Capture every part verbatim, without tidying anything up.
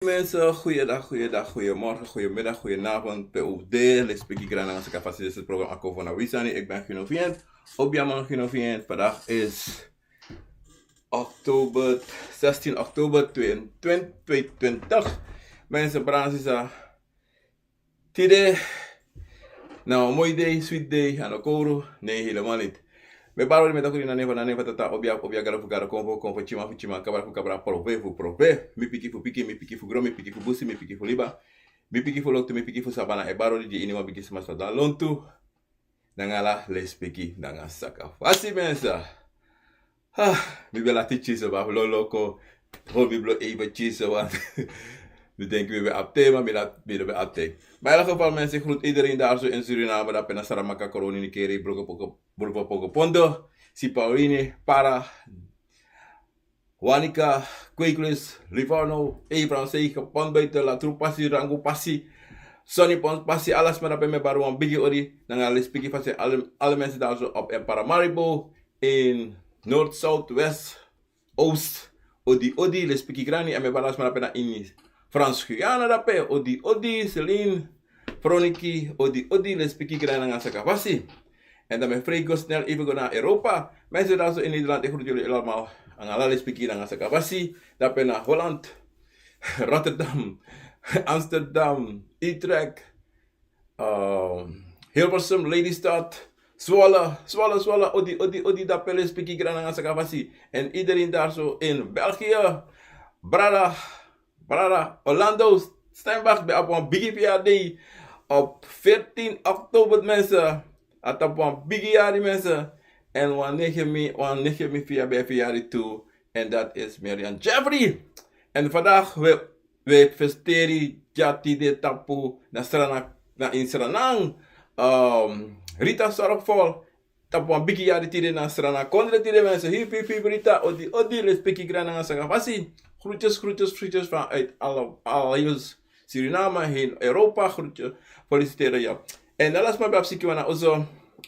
Mensen, goeiedag, goeiedag, goeiemorgen, goeiemiddag, goedenavond. Pe u de, lespeki grana nanga saka fasi, dit is het programma Ako van Awisani. Ik ben Gino Vient, Obiaman Gino Vient. Vandaag is oktober, zestien oktober tweeduizend tweeëntwintig. Mensen, brada nanga sisa, tide na wan moi dei, switi dei, a no kowru? Nee, helemaal niet. Mi e bari odi, mi e taki odi na nen fu, na nen fu Tata, Obia fu Obia, Gado fu Gado, Konfo fu Konfo, Tyima fu Tyima, Kabra fu Kabra, Profe fu Profe, mi Pikin fu Pikin, mi Pikin fu Gron, mi Pikin fu Busi, mi Pikin fu Liba, mi Pikin fu Loktu, mi Pikin fu Sabana. E bari odi gi iniwan bigi sma san de na lontu, nanga ala lespeki nanga saka fasi, mensen. Ah, mi ben lati tyinso, ma fu loloko, hori mi blo even tyinso, want mi denki mi ben abi ten, ma mi no ben abi ten. Maar in elk geval, mensen, ik groet iedereen daar zo in Suriname, dape na Saramaka, Koroni, Nickerie, Brugge, Pogo, Brugge, Pogo, Pondo, Sipawini, Para, Wanica, Kweikluis, Livorno, Eefrans, Zege, Pontbuiten, Latrobe Pasi, Rangoon Pasi, Sonny Pons Pasi, ala sma dape, mi e bari wan bigi odi nanga lespeki fasi, alle, alle mensen daar zo op in Paramaribo, in Noord, Zuid, West, Oost, odi odi, lespeki grani. En mi e bari ala sma dape na ini Frans Guyana dape, odi odi, Celine, Froniki, odi odi, lespeki grani nanga saka fasi. En dan mi e vrij go snel even go na Europa. Mensen daar zo in Nederland, ik groet jullie allemaal. Nanga ala lespeki nanga saka fasi. Dape na Holland, Rotterdam, Amsterdam, Utrecht, ehm, Hilversum, Lelystad, Zwolle, Zwolle, Zwolle, odi odi odi, dape lespeki grani nanga saka fasi. En iedereen daar zo in België, brada, brada Orlando Steinbach ben abi wan bigi verjaardag op veertien oktober, mensen. A tapu wan bigi yari, mensen. En wan neef fu mi, wan neef fu mi verjaardag, ben verjaardag tu. En dat is Marian Jeffrey. En vandaag we, we festeri dya tide tapu na Sranan, na in Sranan. Ehm, Rita Sorgvol tapu wan bigi yari tide na Sranan kondre tide, mensen. Hip, hip, hip, Rita, odi odi, lespeki grani nanga saka fasi. Groetjes, groetjes, groetjes vanuit alle, alle Suriname, heel Europa, groetje, feliciteren, ja. En ala sma ben abi sikiwan na oso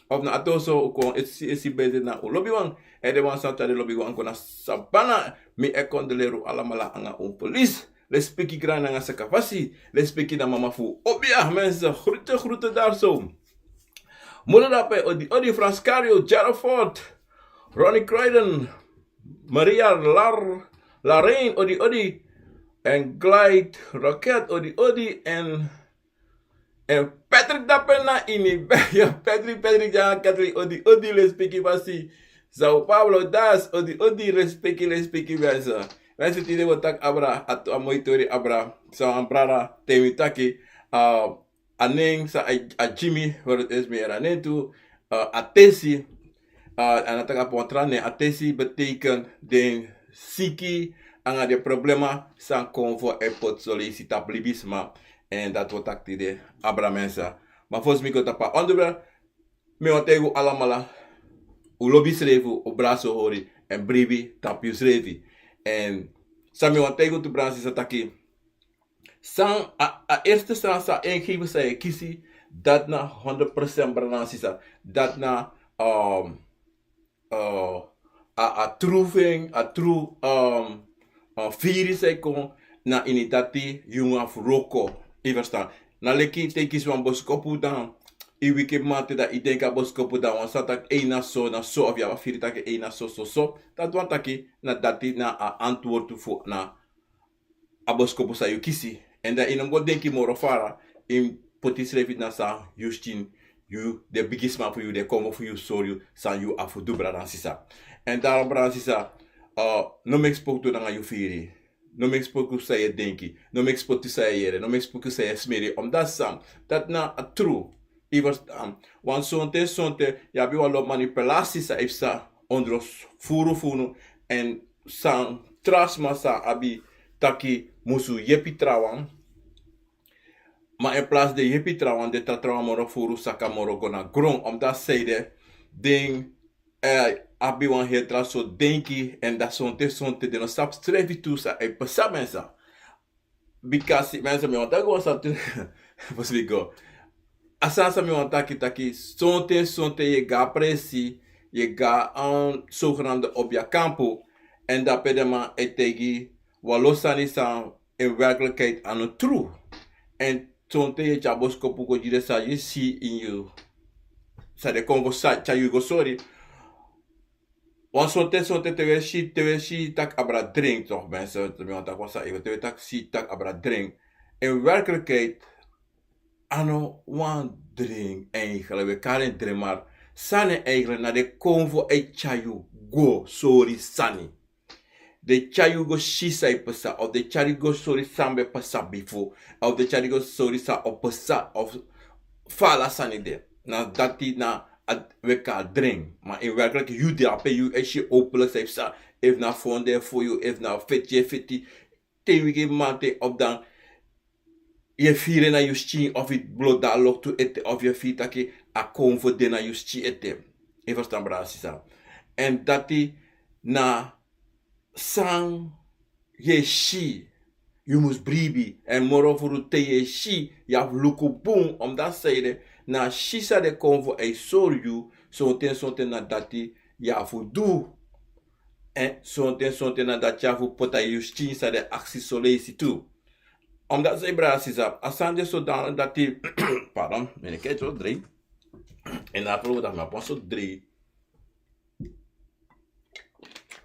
of na ati oso, un kon e si, e si bete na un lobiwan. En den wan san tyari den lobiwan kon na Sabana, mi e kondoleri un alamala nanga un verlies. Lespeki grani nanga saka fasi, lespeki na mama fu Obia, mensen, groete, groete daar zo. Moeder dape, odi odi, Frans Cario, Jarrofort, Ronnie Croydon, Maria Lar, Larain, odi odi. En Clyde Rocket, odi odi. En, en Patrick dape na ini, ya, Patrick, Patrick, ya, Kathleen, odi odi, lespeki fasi. Sao Paulo Das, odi odi, lespeki, lespeki, mensen. Mensen, tide wi o taki abra, a, a moi tori abra. San wan brada taigi mi taki, a, a nen san a, a Jimmy, voor het eerst mi yere a nen tu, eh, a tesi, eh, a no taki a pon tra nen, a tesi betekent den siki nanga den problema san kon fu e poti son leisi tapu libisma. En dati wi o taki tide abra, mensen. Ma fosi mi go tapu a onderwerp, mi wani taigi un alamala, un lobi yusrefi, un brada so hori, en bribi tapu yusrefi. En san mi wani taigi un tu, brada nanga sisa, taki san a, a eerste san, san ingeving san yu e kisi, dati na honderd procent, brada nanga sisa. Dati na, ehm, eh, a, a true thing, a true, ehm, eh, firi san e kon na ini dati yungu fu wroko. Yu e ferstan? Na leki te yu kisi wan boskopu, dan yu wiki mamanten, dan yu denki a boskopu, dan wan sani taki ei na so, na so, of yu abi a firi taki ei na so, so, so. Dati wani taki na dati na a antwoord fu na a boskopu san yu kisi. En dan yu no mus go denki moro fara, yu mus poti yusrefi na san yu si, yu, den bigisma fu yu, den konfo fu yu sori yu san yu abi fu du, brada nanga sisa. En daarom, brada nanga sisa, eh, no meki spoku nanga yu firi. No meki spoku san yu e denki. No meki spoku san yu e yere. No meki spoku san yu e smeri. Omdat san, dati na a true. Yu e ferstan? Wan sonten, sonten yu abi wan lo manipulasi san e psa ondro furu fu unu. En san tra sma san abi taki musu yepi trawan. Ma in plaats den yepi trawan, den tra trawan moro furu, saka moro go na gron. Omdat san ede, den, eh, abi wan heri tra sortu denki, en dan sonten, sonten den no sabi yusrefi tu san e psa, mensen. Bikasi, mensen, mi wani taki wan sani tu. Fosi mi go. A sani san mi wani taki, taki sonten, sonten yu e go na presi, yu e go na, um, zogenaamde obiakampu. En dape den man e taigi wan lo sani san in werkelijkheid a no tru. En sonten yu e tyari boskopu go gi den san yu si ini yu, san den kon go tyari yu go sori. Wan sonten sonten te wi e si te wi e si tak' abra dring tok' ben so te mi wan tak' wan san even te wi e si tak' abra dring. In werkelijkheid a no wan dring, eigenlijk wi e kari en dring mar sani eigenlijk na den konfo e tyari yu go sori sani. Den tyari yu go si san e pasa of den tyari yu go sori san ben pasa bifo of den tyari yu go sori san o pasa of fa ala sani de. Na dati na a wi e kari dring ma in werkelijk yu de ape yu e si hopelijk san e pasa. Efu na fon de fu yu efu na feti e feti te yu wiki mamanten op dan yu e firi en na yu skin of yu bloda loktu ete of yu e firi taki a konfo de na yu skin ete. Yu e ferstan brada sisa? Èn dati na san yu e si. Yu mus bribi èn moro furu te yu e si yu abi luku bun omdati san yu de na si san den konfo e sori yu. Sonten sonten na dati yu abi fu du. Èn sonten sonten na dati yu abi fu poti na yu skin san den aksi soleisi tu. Omdati san yu brada sisa a sani de sodano dati pardon mi neke e so drei. En na afro dati mi abi wan so drei.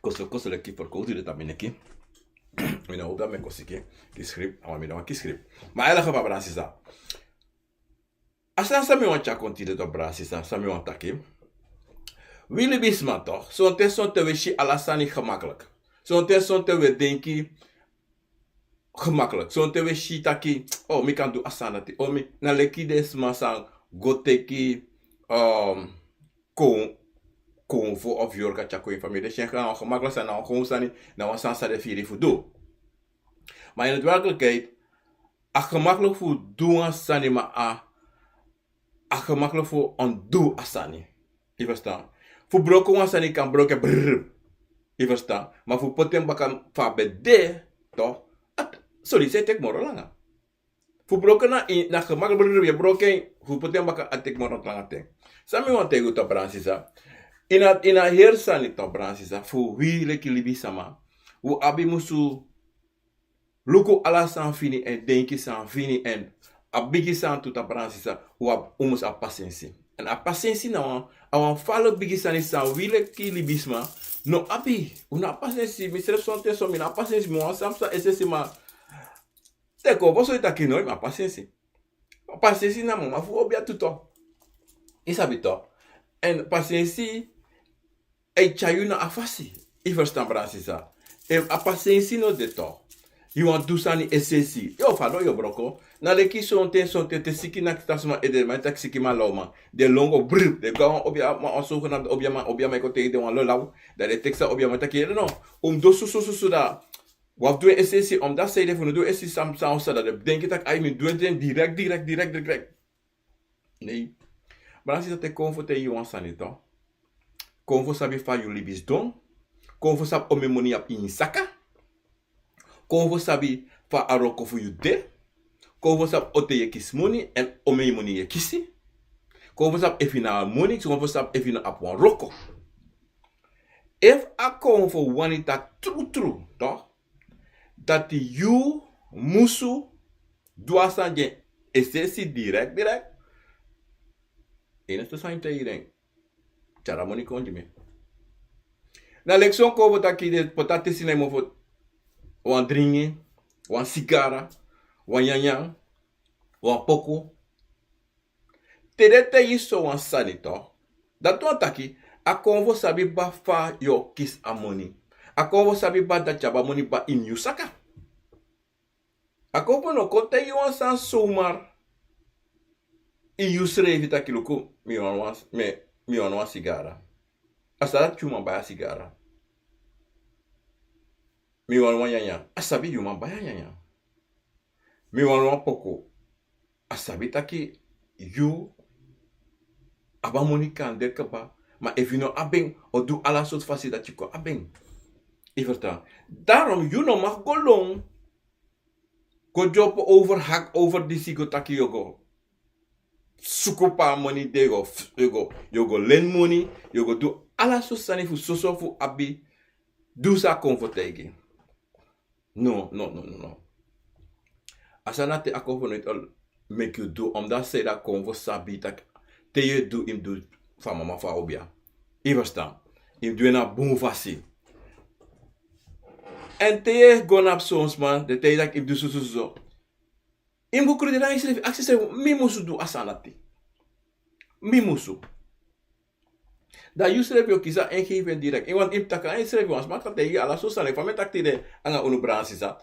Koso koso leki forkowtu de tabi neki. Mi no hopi dati mi e kosi ki kiskrip awa mi no wan kiskrip. Ma a e laki fu a brada sisa. A sani san mi wani tyari kon tide tok' brada sisa san mi wani taki. Wi libisma tok' sonten sonten wi e si ala sani gemaklik. Sonten sonten wi e denki gemaklik sonten wi e si taki o mi kan du a sani dati o mi na leki den sma san go teki kon konfo of yorka tyari kon ini famiri den si en na wan gemaklik sani na wan kon sani. Na wan sani san den firi fu du. Ma ini werkelijkheid a gemaklik fu du wan sani ma a a gemaklik fu ondu a sani. Yu ferstan? Fu broko wan sani kan broko en brrr. Yu ferstan? Ma fu poti en baka fu a ben de tok'. Sori san e teki moro langa. Fu broko na ini na gemaklik brrr yu e broko en fu poti en baka a teki moro langa ten. San mi wani taigi un tok' brada sisa? Ini a heri sani tok' brada sisa fu wi leki libisama un abi musu luku ala san fini èn denki san fini èn a bigi sani tu tapu na sisa. Un mus abi pasensi. Èn a pasensi na wan a wan falo bigi sani san wi leki libisma no abi. Un no abi pasensi mi srefi sonten so mi no abi pasensi mi wan sani psa esesi ma. Te kon foso yu taki no yu mus abi pasensi. Pasensi na mama fu obia tu to. Yu sabi to. Èn pasensi e tyari yu na a fasi. Yu ferstan brada sisa? Efu a pasensi no de to yu wani du sani esesi yu o fadon yu o broko. Na leki sonten sonten te siki naki tan sma ede man e taki sikiman lawman. Den lon go brr den go a wan obiaman wan sogenamde obiaman obiaman e kon teki den wan lo law. Dan den teki san obiaman e taki yere no. Un mus du susususu dan wi abi du en esesi omdati san yu de fu no du en esesi san wan san dan den denki tak' ai mi du en direkt direkt direkt direkt. Nei. Brada sisa te kon fu te yu wan sani to. Kon fu sabi fa yu libi sidon. Kon fu sabi omen moni yu abi ini yu saka. Kon fu sabi fa a wroko fu yu de. Kon fu sabi ote yu e kisi moni èn omen yu moni yu e kisi. Kon fu sabi efu yu no abi moni kon fu sabi efu yu no abi wan wroko. Efu a kon fu wani taki trutru to dati yu musu du a sani gi en esesi direkt direkt. Eneste sani te yu den tyari a moni kon gi mi. Na leki son kon fu taki den poti a tesi na yu mofo. Wan dringi, wan sigara, wan nyanyan, wan poku. Te den taigi yu sowan sani to dati wani taki a kon fu sabi ba fa yu o kisi a moni. A kon fu sabi ba dati yu abi a moni ba ini yu saka. A kon fu no kon taigi yu wan sani somar. Ini yu srefi taki luku mi wani wan sigara. A sa dati yu man bai a sigara. Mi wani wan nyanyan a sabi yu man bai a nyanyan. Mi wani wan poko a sabi taki yu abi a moni kan de kaba. Ma efu yu no abi en o du ala sortu fasi dati yu kon abi en. Yu ferstan? Darom yu no maki go lon go dyopo over hak over disi go taki yu o go suku pe a moni de yu o go len moni yu o go du ala sortu sani fu soso fu abi. Du san a kon fu taigi. No no no no no. A sani dati a konfo no e meki yu du, omdat sei dati konfo sabi taki te yu e du, yu mus du fu a mama fu a obia. Yu e ferstan? Yu mus du en na bun fasi. Èn te yu e go na son sma, den e taigi yu taki yu mus du soso soso. Yu mus go kruderi nanga yusrefi, aksi yusrefi, mi musu du a sani dati? Mi musu? Dan yusrefi o kisi a ingeving direct. Yu wani yu mus taki nanga yusrefi, wan sma kan taigi yu ala sortu sani, fa mi e taki tide nanga unu, brada sisa.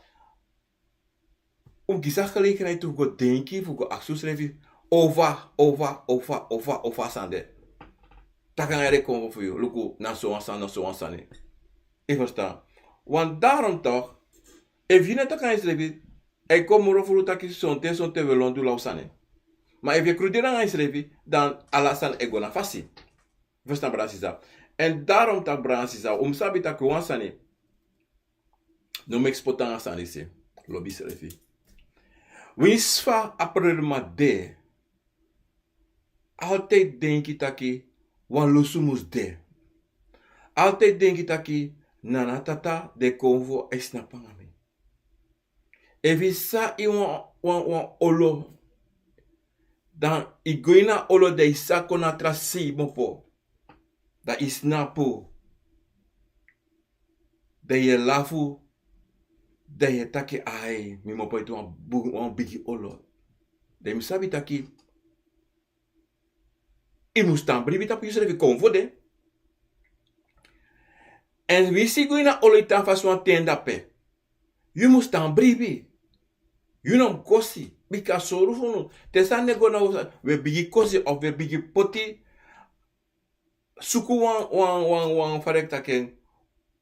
Un mus kisi a gelegenheid fu go denki, fu go aksi yusrefi, over, over, over, over, over a sani de. Taki nanga den konfo fu yu, luku, na sowan sani, na sowan sani. Yu e ferstan? Want daarom toch, efu yu no e taki nanga yusrefi, a e kon moro furu taki sonten, sonten wi e lon du law sani. Ma efu yu e kruderi nanga yusrefi, dan ala sani e go na fasi. Ferstan, brada sisa? Èn daarom taki, brada sisa, un mus sabi taki wan sani, no meki spotu nanga a sani disi. Lobi yusrefi. Winsi fa a problema de, altijd denki taki wan lusu mus de. Altijd denki taki na a tata di e konfo e snapu nanga mi. Efu yu sa ini wan, wan, wan olo, dan yu go ini a olo, dan yu sa kon na tra sei kmopo, dan yu snapu, dan yu e lafu, dan yu e taki: "Ai, mi kmopo ete wan bu-, wan bigi olo." Dan yu mus sabi taki yu mus tan bribi tapu yusrefi, konfo de. Èn winsi yu go ini a olo, yu tan fasi wan ten dape, yu mus tan bribi. Yu no mus kosi, bika sori fu unu, te sani no e go na wi, wi e bigin kosi of wi e bigin poti, suku wan, wan, wan, wan, fa den e taki en,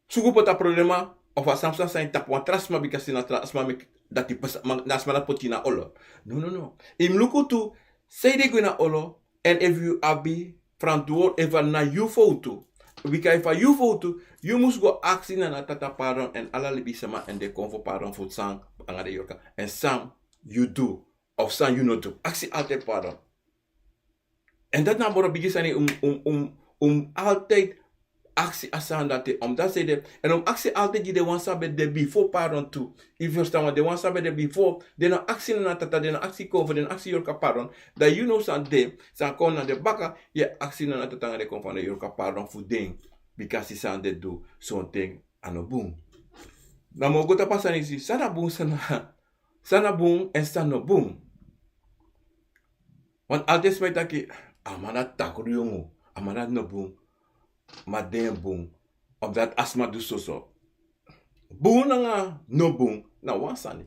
suku poti a problema of a sani psa san e tapu wan tra sma, bika si na tra sma meki dati pasa, ma na a sma dati poti yu na olo. No, no, no. Yu mus luku tu, sei di yu go ini a olo, èn efu yu abi ferantwoord, efu a na yu fowtu. Bika efu a yu fowtu, yu mus go aksi na a tata pardon, èn ala libisma èn den konfo pardon fu san nanga den yorka, èn san yu du of san yu no du. Aksi altijd pardon. Èn dati na a moro bigi sani, un, un, un, un mus altijd aksi a sani dati, omdat sei de, èn un mus aksi altijd gi den wan san ben de bifo pardon tu. Yu e ferstan? Want den wan san ben de bifo, den no aksi na a tata, den no aksi konfo, den no aksi yorka pardon. Dan yu now san de, san kon na den baka, yu e aksi na a tata nanga den konfo nanga den yorka pardon fu den. Bika si san den du sonten a no bun. Dan mi o go tapu a sani disi, san na bun, san na, san na bun èn san no bun. Want altijd sma e taki: "A man dati takru yongu, a man dati no bun, ma den bun, omdat a sma du soso." Bun nanga no bun na wan sani.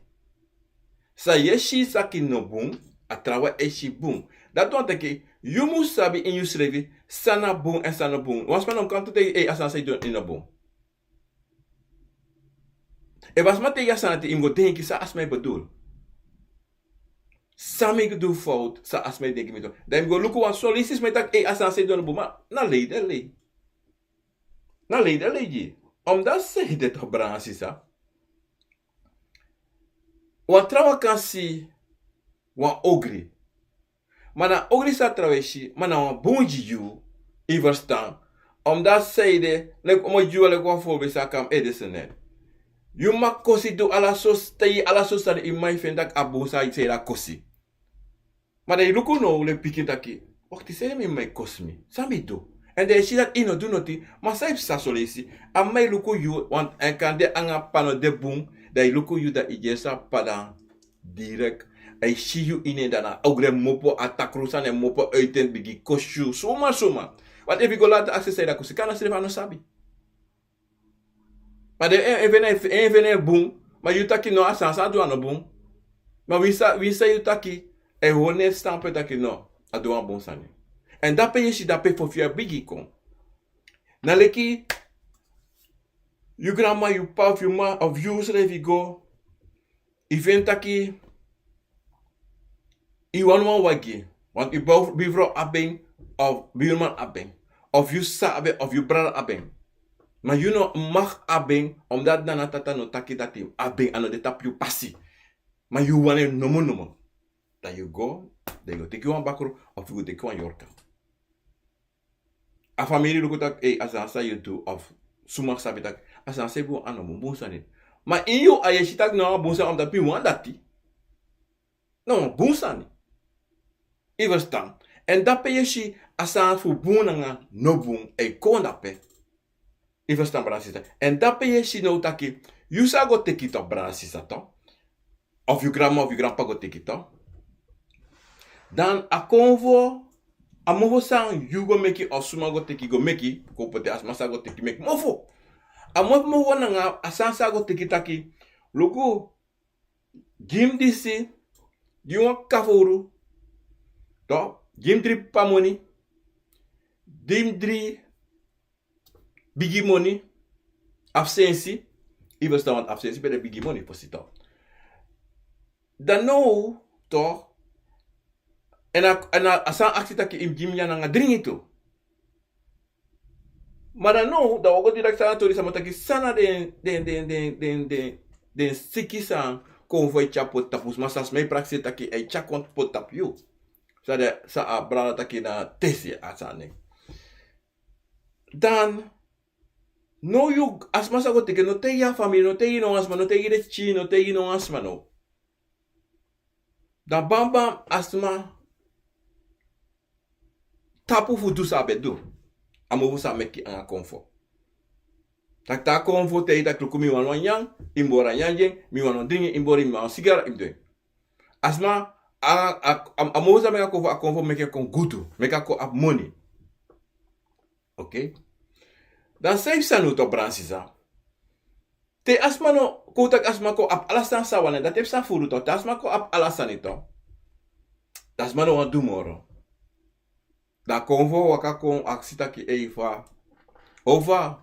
San yu e si taki no bun, a trawan e si bun. Dati wani taki yu mus sabi ini yusrefi san na bun èn san no bun. Wan sma no kan tu taigi yu: "Ei, a sani san yu du no bun." Efu a sma taigi yu a sani dati, yu mus go denki san a sma e bedoel. San mi du fowtu, san a sma e denki mi du. Dan yu mus go luku, want son leisi sma e taki: "Ei, a sani san yu du no bun," ma na lei den e lei. Na lei den e lei gi. Omdat sei de toch, brada sisa, wan trawan kan si wan ogri, ma na ogri san a trawan e si, ma na wan bun gi yu. Yu e ferstan? Omdat sei de, leki, mi o gi yu leki wan voorbeeld san kan ede senen. Yu mama kosi, du ala sortu, taigi ala sortu sani, yu mama e feni taki a bun san sei dati kosi. Ma dan yu luku now leki pikin taki: "Wakti, sei de mi mama e kosi mi? San mi du?" Èn dan yu e si taki yu no du noti, ma san yu psa son leisi? A mama e luku yu, want a kan de nanga p'pa no de bun, dan yu luku yu, dan yu gi en san p'pa dan direct. A e si yu ini en, dan na ogri e kmopo, a takru sani e kmopo uit en, bigin kosi yu suma suma. Want efu yu go lati aksi sei dati kosi, kande srefi a no sabi. Ma den e, e feni en, e feni en bun, ma yu taki no, a sani san a du a no bun. Ma winsi, winsi yu taki, a e hori en stampu taki no, a du wan bun sani. Èn dape yu e si, dape fofi a bigin kon. Na leki yu granma, yu p'pa of yu mama of yusrefi go, yu feni taki yu wani wan wagi, want yu buf-, buurvrouw abi en, of buurman abi en, of yu sisa abi en, of yu brada abi en. Ma yu no mag abi en, omdat nana tata no taki dati yu abi en, a no de tapu yu pasi. Ma yu wani en nomo nomo. Dan yu go, dan yu go teki wan bakru, of yu go teki wan yorka. A famiri luku taki, ei, a sani san yu du, of suma sabi taki a sani san yu du a no bun, bun sani. Ma ini yu, a yu e si taki no, a bun sani, omdat yu wani dati. na wan bun sani. Yu ferstan? Èn dape yu e si a sani fu bun nanga no bun e kon dape. Yu ferstan, brada sisa? Èn dape yu e si now taki yu sa go teki tok, brada sisa, tok, of yu granma of yu granpa go teki tok, dan a konfo, a mofo san yu go meki of suma go teki go meki, kon poti a sma sa go teki meki mofo. A mofo mofo nanga a sani sa go teki taki: Luku, gi mi disi, gi mi wan kafowru, tok, gi mi dri p'pa moni, gi mi dri bigi moni, afsensi. Yu ferstan? Want afsensi ben de bigi moni fosi, tok. Dan now, tok, èn a, èn a, a san aksi taki yu mus gi mi nyan nanga dringi tu. Ma dan now, dan wi o go direkt san a tori, san mi o taki, san na den, den, den, den, den, den, den siki san konfo e tyari poti tapu sma, san sma e prakseri taki a e tyari kon poti tapu yu. San den, san a brada taki na tesi a sani. Dan now yu, a sma sa go teki, no taigi a famiri, no taigi no wan sma, no taigi den pikin, no taigi no wan sma now. Dan bambam a sma tapu fu du san a ben du. A mofo sa meki anga konfo. Taki te a konfo taigi taki: Luku, mi wani wan nyan, yu mus bori a nyan gi en, mi wani wan dringi, yu mus bori, mi wani wan sigara, yu mus du en. A sma, a, a, a, a mofo sa meki a konfo, a konfo meki en kon gudu, meki a kon abi moni. Oké. Dan san yu fu sani, tok, brada sisa? Te a sma no, kon taki a sma kon abi ala sani san a wani, dati e psa furu, tok. Te a sma kon abi ala sani, tok, dan a sma no wani du moro. Dan a konfo waka kon aksi taki: Ei, fa, o fa?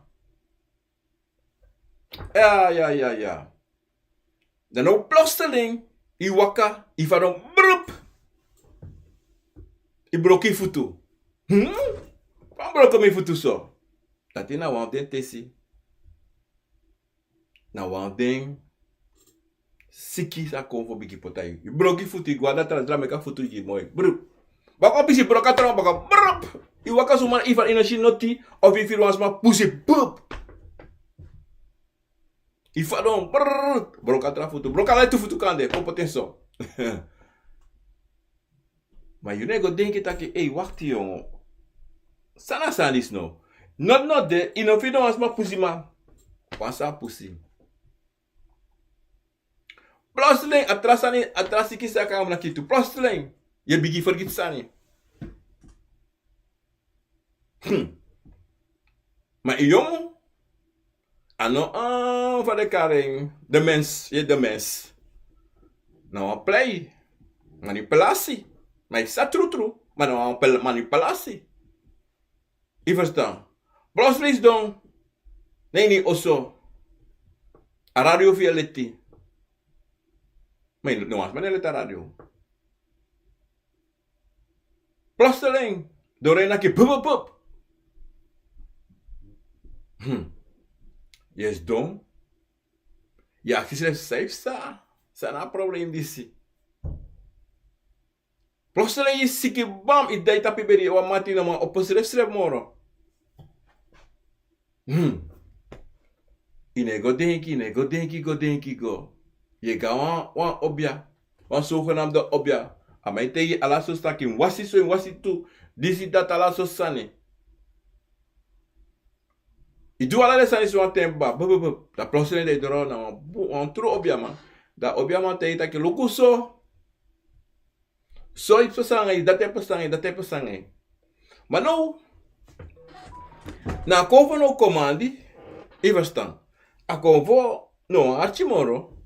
Ya, ya, ya, ya. Dan now plotseling yu waka, yu fadon, brup. Yu broko yu futu. Hmm? Fa mi broko mi futu so? Dati na wan fu den tesi. Na wan fu den siki san konfo bigin poti na yu. Yu broko yu futu, yu go na datra datra, meki a futu gi moi. Brup. Baka pisi, broko a trawan baka. Brup. Yu waka suma, yu fadon, yu no si noti, of yu firi wan sma pusi, brup. Yu fadon, brup. Broko a tra futu, broko ala tu futu kande, kon poti en so. Ma yu no e go denki taki: Ei, wakti, yongo. San na a sani disi now? Noti no de, yu no firi no wan sma pusi, ma wan sma pusi. Plotseling a tra sani, a tra siki sa kon naki yu tu. Plotseling yu e bigin fergiti sani. Hmm. Ma yu yongu, a no, ah, fa den e kari en, demens, yu e demens. Na wan plei, manipulasi. Ma yu sa trutru, ma na wan pel-, manipulasi. Yu ferstan? Plotseling yu sidon na ini yu oso, a radio fu yu e leti. Ma yu no, no wan sma no e leti a radio. Plotseling doro e naki, pup, pup, pup. Hmm. Yu e sidon, yu e aksi yusrefi: San yu psa? San na a problem disi? Plotseling yu siki, bam, yu dai tapu yu bedi, wan mati no man opo srefsref moro. Hmm. Yu no e go denki, yu no e go denki, go denki go. Yu e go na wan, wan obia, wan zogenaamde obia. A man e taigi yu ala sortu sani taki: Yu mus wasi so, yu mus wasi tu, disi, dati, ala sortu sani. Yu du ala den sani so wan ten, ba, bu, bu, bu. Dan plotseling dan yu doro na wan bu-, wan tru obiaman. Dan a obiaman taigi yu taki: Luku so, so e psa nanga yu, dati e psa nanga yu, dati e psa nanga yu. Ma now, na a konfo now komandi, yu ferstan? A konfo no wani arki moro,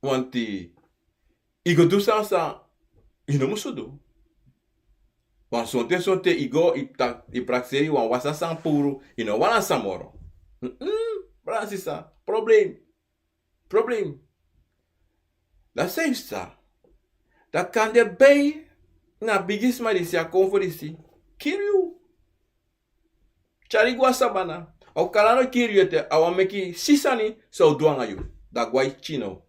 want yu go du sani san yu no musu du. Want sonten, sonten yu go, yu ta-, yu prakseri, yu wani wasi a sani puru, yu no wani a sani moro. Mm-mm, brada sisa, problem. Problem. Dan san yu psa? Dan kande bai na a bigisma disi, a konfo disi kiri yu, tyari yu go na sabana. A o kari, a no kiri yu ete, a wani meki yu si sani san a o du nanga yu. Dan a go na yu pikin now.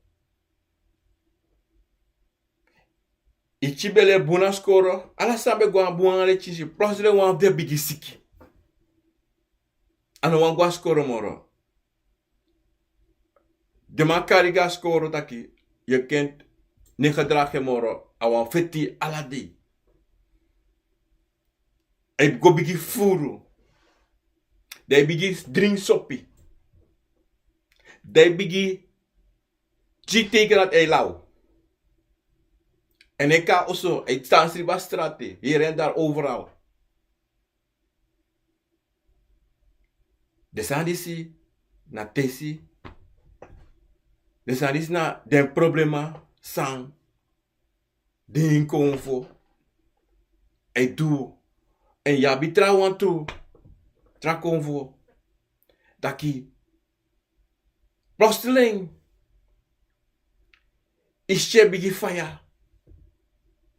Yu pikin ben e bun na skoro, ala sani ben e go bun nanga den pikin, si plotseling wan fu den bigin siki. A no wani go na skoro moro. Den man kari go na skoro taki: Yu e kenti den gedragi en moro, a wan feti ala dei. A e go bigin furu. Dan a e bigin dringi sopi. Dan a e bigin gi teken dati a e law. Èn a e kon na oso, a e tan sribi na strati, hier en daar overal. Den sani disi na tesi. Den sani disi na den problema san den konfo e du. Èn yu abi trawan tu, tra konfo. Taki plotseling yu skin e bigin faya.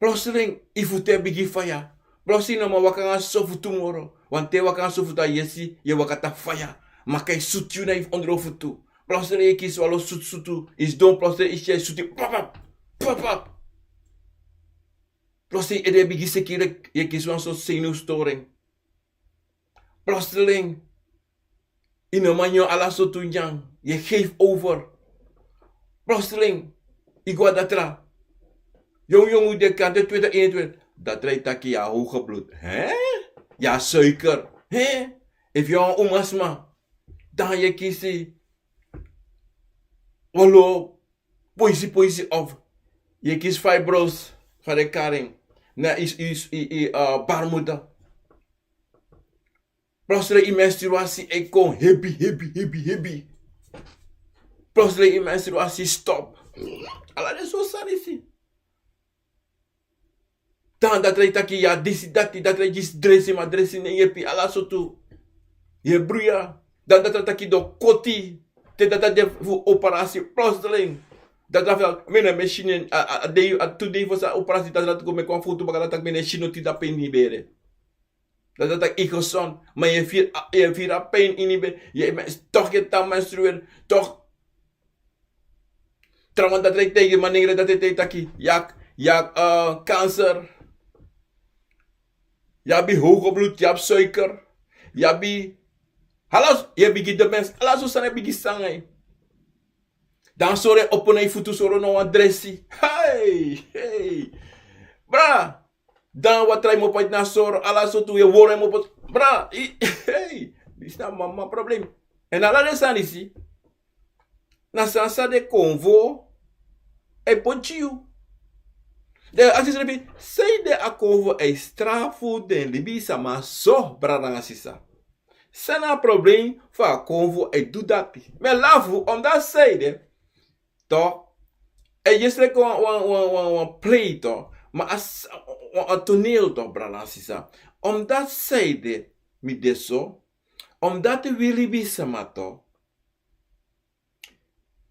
Plotseling yu futu e bigin faya. Plotseling yu no man waka nanga soso futu moro. Wanten yu waka nanga soso futu, a yesi yu e waka tapu faya. Maka e sutu yu na yu ondro futu. Plotseling yu e kisi wan lo sutu sutu. Yu sidon, plotseling yu skin e sutu yu, papap, papap. Plotseling yu ede e bigin seki, yu e kisi wan sortu zenuwstoring. Plotseling yu no man nyan ala sortu nyan, yu e geef over. Plotseling yu go na datra. Yongu yongu, den kan de twintig, eenentwintig. Datra e taki yu abi hoge bloed. Hè? Yu abi suiker. Hè? Efu yu na wan umasma, dan yu e kisi wan lo poisi poisi of yu e kisi fibrosis, fa den e kari en, na yu, yu, yu, yu, eh, baarmoeder. Plotseling yu menstruatie e kon hebi, hebi, hebi, hebi. Plotseling yu menstruatie stop. Ala den sortu sani disi. Dan datra e taki yu abi disi, dati, datra e kisi dresi, ma dresi no e yepi, ala sortu. Yu e bruya. Dan datra taki den o koti. Te datra de fu operasi, plotseling. Datra taki mi no e si noti, a, a, a dei, a tu dei fosi a operasi, datra taki go meki wan foto baka, datra taki mi no e si noti, dati a pijn ini bere. Datra taki yu gezond, ma yu e firi, yu e firi a pijn ini bere. Yu e, tok yu e tan menstrueer, tok. Trawan datra e taigi, manengre datra e taigi taki yu abi, yu abi, eh, kanker. Yu abi hoge bloed, yu abi suiker. Yu abi, ala, yu e bigin demens, ala sortu sani e bigin sanga yu. Dan sori e opo na yu futu, sori no wan dresi. Hey, hey. Bra, dan watra e mopo na sori, ala sortu, yu e wori e mopo. Bra, i, hey, disi na mama problem. Èn ala den sani disi na sani san den konfo e poti yu. Den e aksi srefi, sanede a konfo e strafu den libisama so, brada nanga sisa? San na a problem fu a konfo e du dati? Mi e lafu, omdat sanede, toch, a e yesi leki wan, wan, wan, wan, wan play, toch, ma a s-, wan, wan toneel, toch, brada nanga sisa. Omdat sanede mi de so, omdat wi libisama, toch,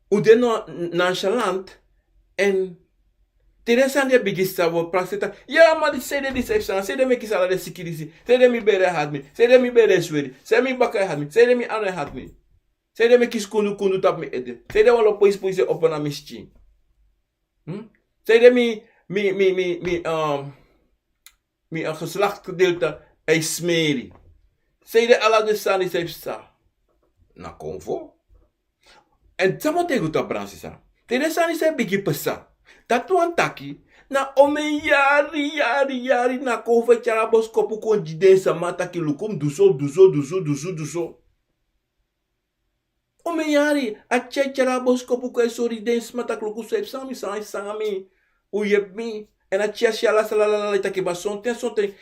un de no-, nonchalant, èn te den sani e bigin sisa, wi o prakseri taki, ya, ma disi, sanede disi e psa, sanede mi e kisi ala den siki disi, sanede mi bere e hati mi, sanede mi bere e sweri, sanede mi baka e hati mi, sanede mi anu e hati mi, sanede mi e kisi kundu kundu tapu mi ede, sanede wan lo poisi poisi e opo na mi skin. Hmm? Sanede mi, mi, mi, mi, mi, um, mi, eh, geslachtsgedeelte e smeri. Sanede ala den sani disi e psa? Na konfo. Èn san mi o taigi un, toch, brada nanga sisa, te den sani disi e bigin psa, dati wani taki na omeni yari, yari, yari na konfo e tyari a boskopu kon gi den sama taki luku mi du so, du so, du so, du so, du so. Omeni yari a tyari, tyari a boskopu kon e sori den sma taki luku so e psa, mi, san e sanga mi, un yepi mi. Èn a tyari a si ala sani, ala, ala, ala, e taki, ma sonten, sonten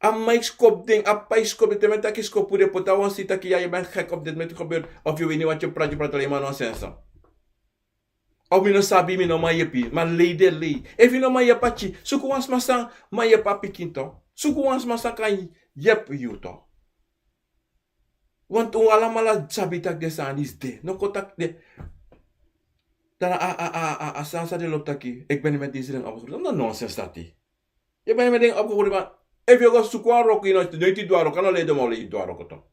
a mama e skopu den, a p'pa e skopu den, te mi e taki skopu, den poti a wan sani taki ya, yu e gek op dit moment gebeuren, of yu wini wat yu praat, yu praat alleen maar nonsens. Of mi no sabi, mi no man yepi, ma lei de lei. Efu yu no man yepi a tyi, suku wan sma san man yepi a pikin, toch. Suku wan sma san kan yepi yu, toch. Want un alamala sabi taki den sani disi de. No kon taki den. Dan a, a, a, a, a sani san den lobi taki, ik ben niet met deze dingen opgegroeid. No, nonsens dati. Yu ben niet met dingen opgegroeid, ma efu yu o go suku wan wroko, yu no, no e du a wroko, a no lei den man o lei yu du a wroko, toch.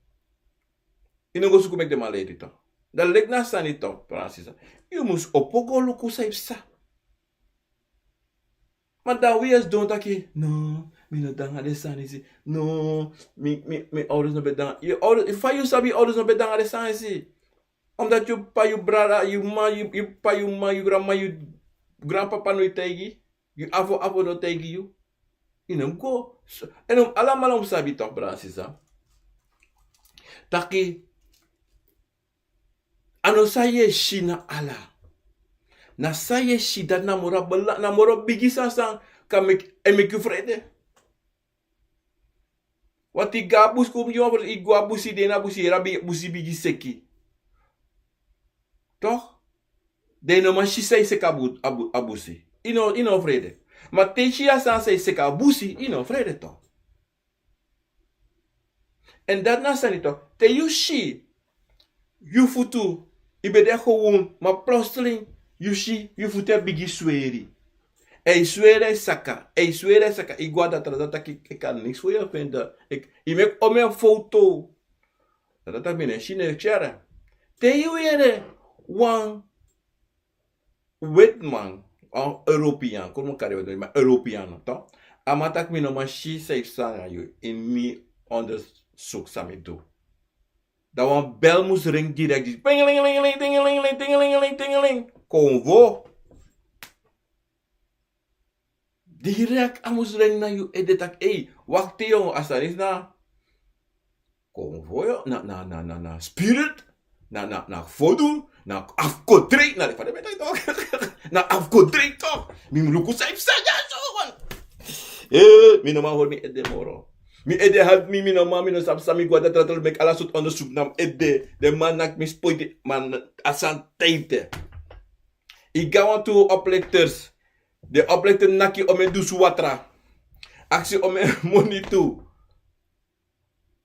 Yu no go suku meki den man lei yu, toch. Dan leki na sani, toch, brada nanga sisa, yu mus opo go luku san e psa. Ma dan wi e sidon taki, no, mi no de nanga den sani disi. No, mi, mi, mi ouders no ben de nanga. Yu ouders, fa yu sabi yu ouders no ben de nanga den sani disi? Omdat yu p'pa, yu brada, yu mama, yu, yu p'pa, yu mama, yu granmama, yu Granpapa no e taigi yu, yu afo afo no taigi yu. Yu no mus go. Èn alamala mus sabi tok, brada sisa, taki a no san yu e si na ala. Na san yu e si, dati na moro a bela, na moro bigi sani san kan meki, e meki yu frede. Want yu go a busi, kon gi wan frede, yu go a busi, den na busi, yu abi busi bigi seki. Tok? Den no man si san yu seki a bu-, a bu-, a busi. Yu no, yu no frede. Ma te yu si a sani san yu seki a busi, yu no frede tok. Èn dati na sani tok. Te yu si yu futu, yu ben de gewon, ma plotseling yu si yu futu e bigi sweri. Èn yu sweri e saka, èn yu sweri e saka, yu go a datra, datra taki ik kan niks voor je vinden. Ik, yu meki omeni foto. Datra taki mi no e si niks, yere. Te yu yere wan wetiman, wan European, kon mi kari wetiman, ma European, no, tok? A man taki mi no man si san yu psa nanga yu, ini mi onderzoek san mi du. Dan wan bel mus ring direct, disi pingelingelingeling, tingelingeling, tingelingeling, tingeling. Konfo. Direct a mus ring na yu ede taki, ei, wakti yongo, a sani disi na konfo, na, na, na, na, na spirit, na, na, na voodoo, na afgoderij, na, fa den ben taki tok? Na afgoderij tok. Mi mus luku san yu psa dyaso, man. Eh, mi no man hori mi ede moro. Mi ede help mi, mi no man, mi no sabi san mi go a datra, datra meki ala sortu onderzoek na mi ede. Den man naki mi spoiti, ma a sani taiti. Yu go na wantu oplichters. Den oplichter naki omeni dunsu watra. Aksi omeni moni tu.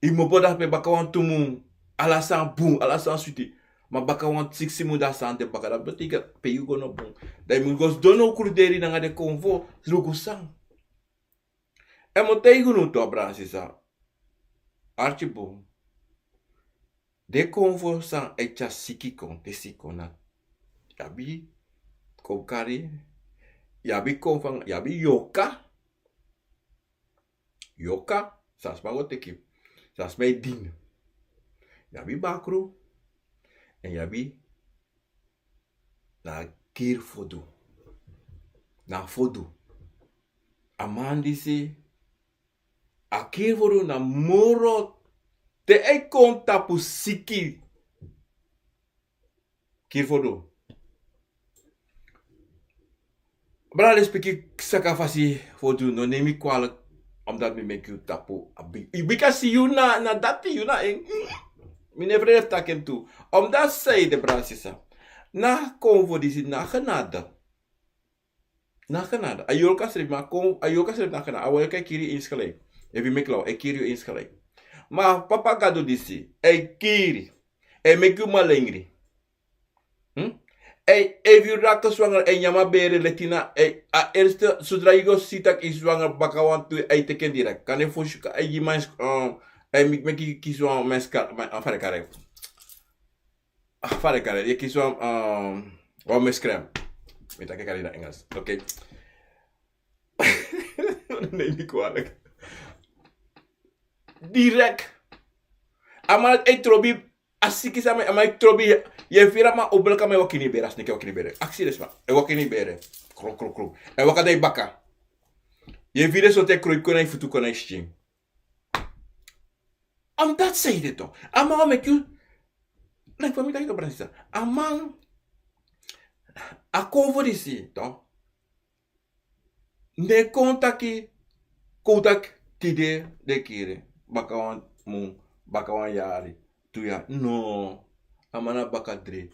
Yu mu opo dape, baka wantu mun, ala sani bun, ala sani switi. Ma baka wan sigisi mun, dan a sani de baka, dati betekent pe yu go no bun. Dan yu mu go sidon na kruderi nanga den konfo, luku san. Èn mi o taigi unu tu, brada sisa. Arki bun. Den konfo san e tyari siki kon, te siki kon na. Yu abi kon kari, yu abi konfo, yu abi yoka. Yoka, san sma go teki, san sma e dini. Yu abi bakru, èn yu abi na a kiri voodoo. Na voodoo. A man disi, a kiri voodoo na moro te a e kon tapu siki. Kiri voodoo. Brada, lespeki, saka fasi voodoo, no neem mi kwalijk, omdat mi meki yu tapu a bi-, yu bika si yu na, na dati, yu na en. Mi no e frede fu taki en tu. Omdat san ede, brada sisa, na konfo disi na genade. Na genade. A yorka srefi, ma kon, a yorka srefi na genade. A yorka e kiri yu insgelijk. Efu yu meki law, a e kiri yu insgelijk. Ma Papa Gado disi, a e kiri. A e meki yu malengri. Hm? A e, efu yu raki swanger, a e nyan a bere, leti na, a e, a eerste, sodra yu go si taki yu swanger, baka wantu a e teki en direct. Kande fosi, a e gi man, um, a e meki, meki yu kisi wan menskap, ma, a, fa den kari en. A, fa den kari en, yu e kisi wan, um, wan miskraam. Mi taki kari na Engels. Oké. Neem mi kwalijk. Direct. A man e trobi, a siki san a man e trobi, yu e firi a man o blaka, a man e waka ini yu bere, a sneki e waka ini yu bere. Aksi den sma, e waka ini yu bere. Kro, kro, kro. E waka na yu baka. Yu e firi en so te a e kroipi kon na yu futu, kon na yu skin. Omdat san ede tu. A man o meki yu, like fa mi taki tu, brada sisa. A man, a konfo disi tu. Ne kon taki, kon taki tide den kiri, baka wan mun, baka wan yari, tu yari. No, a man na baka dri,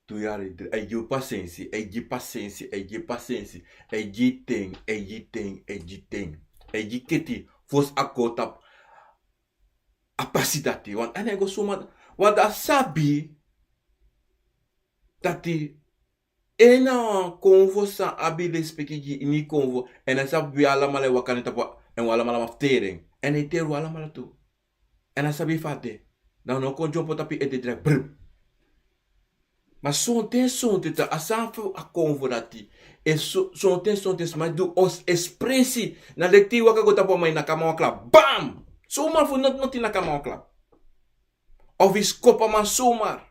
tu yari, dri. A e gi yu pasensi, a e gi pasensi, a e gi pasensi, a e gi ten, a e gi ten, a e gi ten, a e gi keti, fosi a kon tapu a pasi dati. Want a no e go suma, want a sabi taki en na wan konfo san abi lespeki gi ini konfo. Èn a sabi wi alamala e waka na en tapu, èn wi alamala man fu teri en. Èn a e teri wi alamala tu. Èn a sabi fa a de. Dan a no kon dyompo tapu yu ede direct, brrr. Ma sonten, sonten tu, a sani fu a konfo dati. E so, sonten, sonten sma e du espresi. Na leki te yu waka go tapu a man, yu naki a man wan klap. Bam! Zomaar fu noti noti yu naki a man wan klap. Of yu skopu a man zomaar.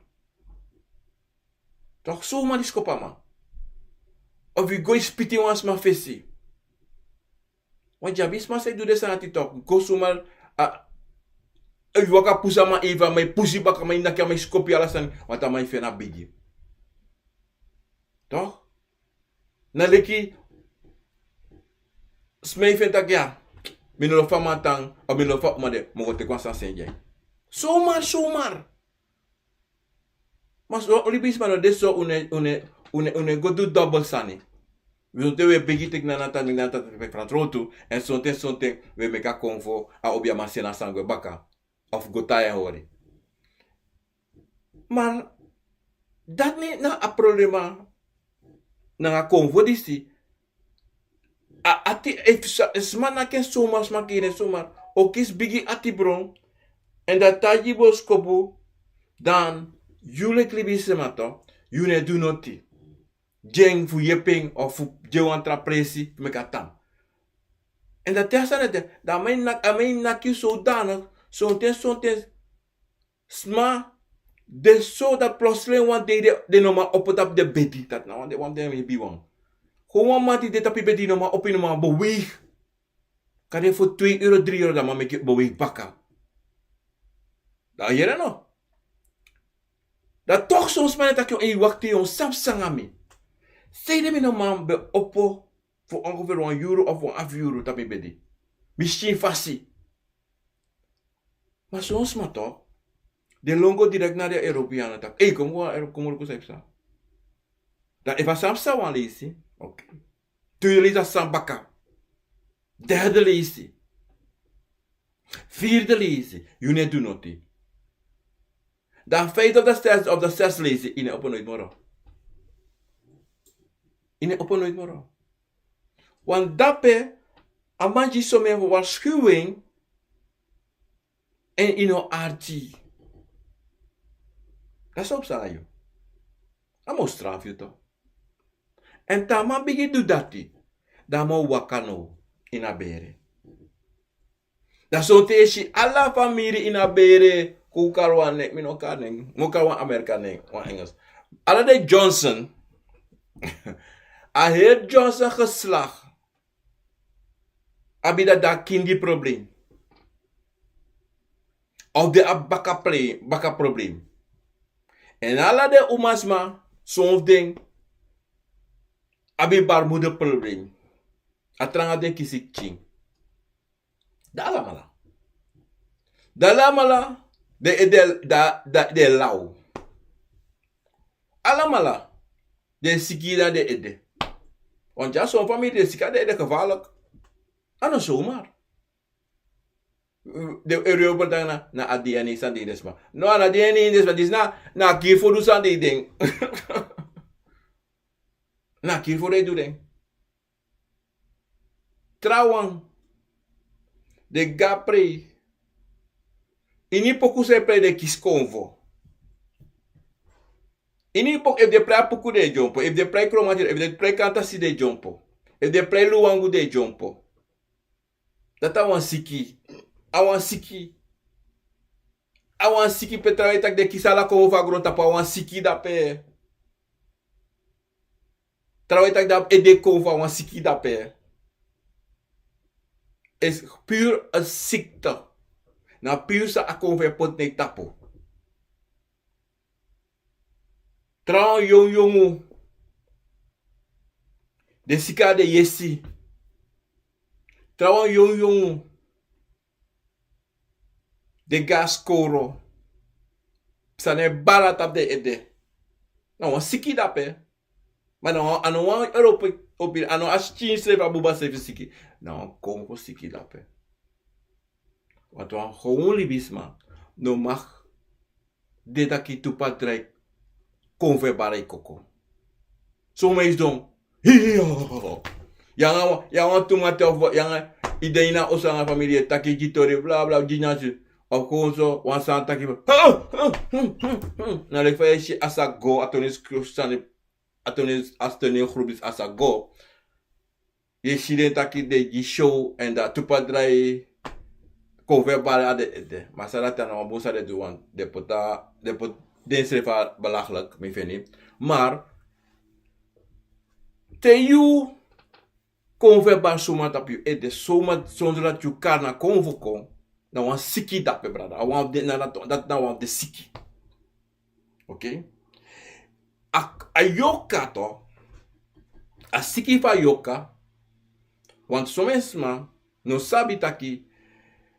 Toch, zomaar yu skopu a man. Of yu go e spiti wan sma fesi. Want yu abi sma san e du den sani dati toch. Go suma, a, yu waka pusu a man, efu a man e pusu yu baka, man e naki, a man e skopu yu, ala sani. Want a man e feni a bigi. Toch? Na leki sma e feni taki ya, mi no lobi fa man tan, of mi no lobi fa man de, mi o go teki wan sani seni gi en. Zomaar, zomaar. Ma so libisma no de so, un e, un e, un e, un e go du double sani. Wi, sonten wi e begi teki na, na tan, na tan, teki fran trotu, èn sonten, sonten wi e meki a konfo, a obiaman seni a sani gwe baka. Of go tan e hori. Ma dati na a problema nanga konfo disi. A ati, efu sa-, sma naki en zomaar, sma kiri en zomaar, o kisi bigi ati bron. Èn dan te a gi boskopu, dan yu leki libisma toch, yu no e du noti gi en fu yepi en of fu gi en wan tra presi fu meki a tan. Èn dan te a sani de, dan a man e nak-, a man e naki yu zodanig, sonten, sonten sma de so dati plotseling wan dei den, den no man opo tapu den bedi. Dati na wan dei, wan dei mi biwan. Gewoon wan man di de tapu yu bedi, no man opo, no man beweeg. Kan de fu twee euro, drie euro, dan a man meki yu beweeg baka. Dan yere no. Dan toch son sma e taki, yu e wakti, yu sabi san nanga mi. Sanede mi no man ben opo fu ongeveer wan yuru of wan half yuru tapu mi bedi. Mi si en fasi. Ma son sma toch, den lon go direct na den Europeanen taki: "Ei, kon go, Euro-, kon go luku san yu psa." Dan efu a sani psa wan leisi, oké. Tweede leisi a sani baka. Derde leisi. Vierde leisi, yu no e du noti. Dan vijfde of de zesde of de zesde leisi, yu no e opo noiti moro. Yu no e opo noiti moro. Want dape, a man gi yu somen waarschuwing, èn yu no arki. Dati so psa na yu. A man o strafu yu toch. Èn te a man bigin du dati, dan a man o waka now ini a bere. Dan sonten yu e si ala famiri ini a bere, kon kari wan nen, mi no kari nen, mi o kari wan Amerika nen, wan Engels. Ala den Johnson, a heri Johnson geslacht abi dati a kindi problem. Of den abi baka ple-, baka problem. Èn ala den umasma, son fu den abi baarmoeder problem. A tranga den kisi pikin. Dan alamala. Dan alamala, den ede, dan, dan den e law. Alamala, den e siki dan den ede. Want ya son famiri den e siki dan den ede gevaarlijk. A no zomaar. Den e reopo dan na, na a D N A sani de ini den sma. No, a no D N A ini den sma, disi na, na kiri fu du sani de ini den. Na kiri fu du den. Trawan, den go a prei. Ini poku san e prei den kisi konfo. Ini poku, efu den prei a poku den e dyompo, efu den prei kromanti, efu den prei kantasi den e dyompo, efu den prei luwangu den e dyompo. Dati a wan siki. A wan siki. A wan siki pe trawan e taki den kisi ala konfo fu a grontapu, a wan siki dape. Trawan e taki den abi ede konfo, a wan siki dape. Is puur een ziekte. Na puur san a konfo e poti na yu tapu. Trawan yongu yongu, den siki na den yesi. Trawan yongu yongu, den go na skoro. Sani e bari na tapu den ede. Na wan siki dape. Ma na wan, a no wan Europe, opi, a no a skin srefi, a buba srefi siki. Na wan konfo siki dape. Want wan gewoon libisma no mag de taki tu patra e konfo e bari yu koko. Son man e sidon. Hi, hi, ho, ho, ho. Yu nanga wan, yu nanga wan tumati of yu nanga, yu de ini a oso nanga famiri, e taki gi tori, bla, bla, gi nyanyan. Of gewoon so, wan sani taki. Na leki fa yu e si a sa go, a toni skru-, sani, a toni, a toni grupu disi a sa go. Yu e si den taki den e gi show èn dan tu patra e konfo e bari na den ede. Ma san dati, a no wan bun san den du, want den poti, den poti densrefi a belachelijk, mi feni. Maar Te yu kon fu e bari suma tapu yu ede, suma sondro dati yu kari na kon fu kon, na wan siki dape, brada. A wan fu den, na, na, dati na wan fu den siki. Ok? A, a yorka tu, a siki fu a yorka, want somen sma no sabi taki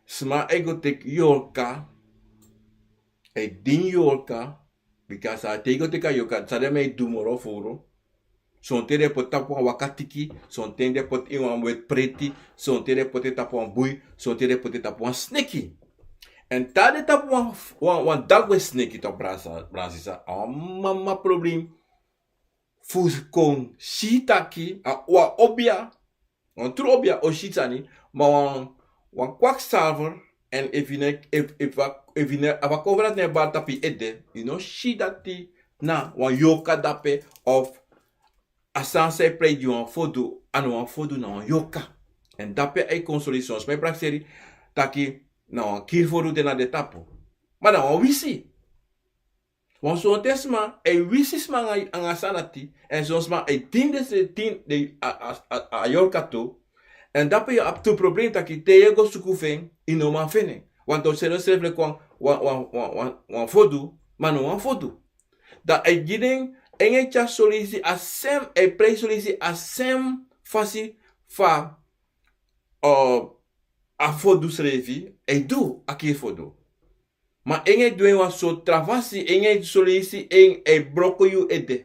sma e go teki yorka, e dini yorka, bika san te yu go teki a yorka, san den man e du moro furu. Sonten den poti tapu wan waka tiki, sonten den poti ini wan weti preti, sonten den poti tapu wan bui, sonten den poti tapu wan sneki. Èn te den tapu wan, wan, wan dagwe sneki, tu, brada, brada sisa, a wan mama problem fu kon si taki a wan obia, wan tru obia o si sani, ma wan, wan kwakzalver, èn efu yu no, efu, efu a, efu yu no, a wan kowra no e bari tapu yu ede, yu no si dati na wan yorka dape of a sani san e prei gi wan fodu, a no wan fodu, na wan yorka. Èn dape a e kon sori, son sma e prakseri taki na wan kiri fodu de na den tapu. Ma na wan wisi. Want sonten sma e wisi sma anga, anga a sani dati, èn son sma e dini den, dini den a, a, a, a yorka tu. Èn dape yu abi tu problem taki te yu e go suku fu en, yu no man feni en. Want a seni srefi leki wan, wan, wan, wan, wan, wan fodu, ma no wan fodu. Dan a e gi den, en e tyari son leisi a sem, a e prei son leisi a sem fasi fa, eh, a fodu srefi e du, a kiri fodu. Ma en e du en wan sortu tra fasi, en e son leisi en e broko yu ede.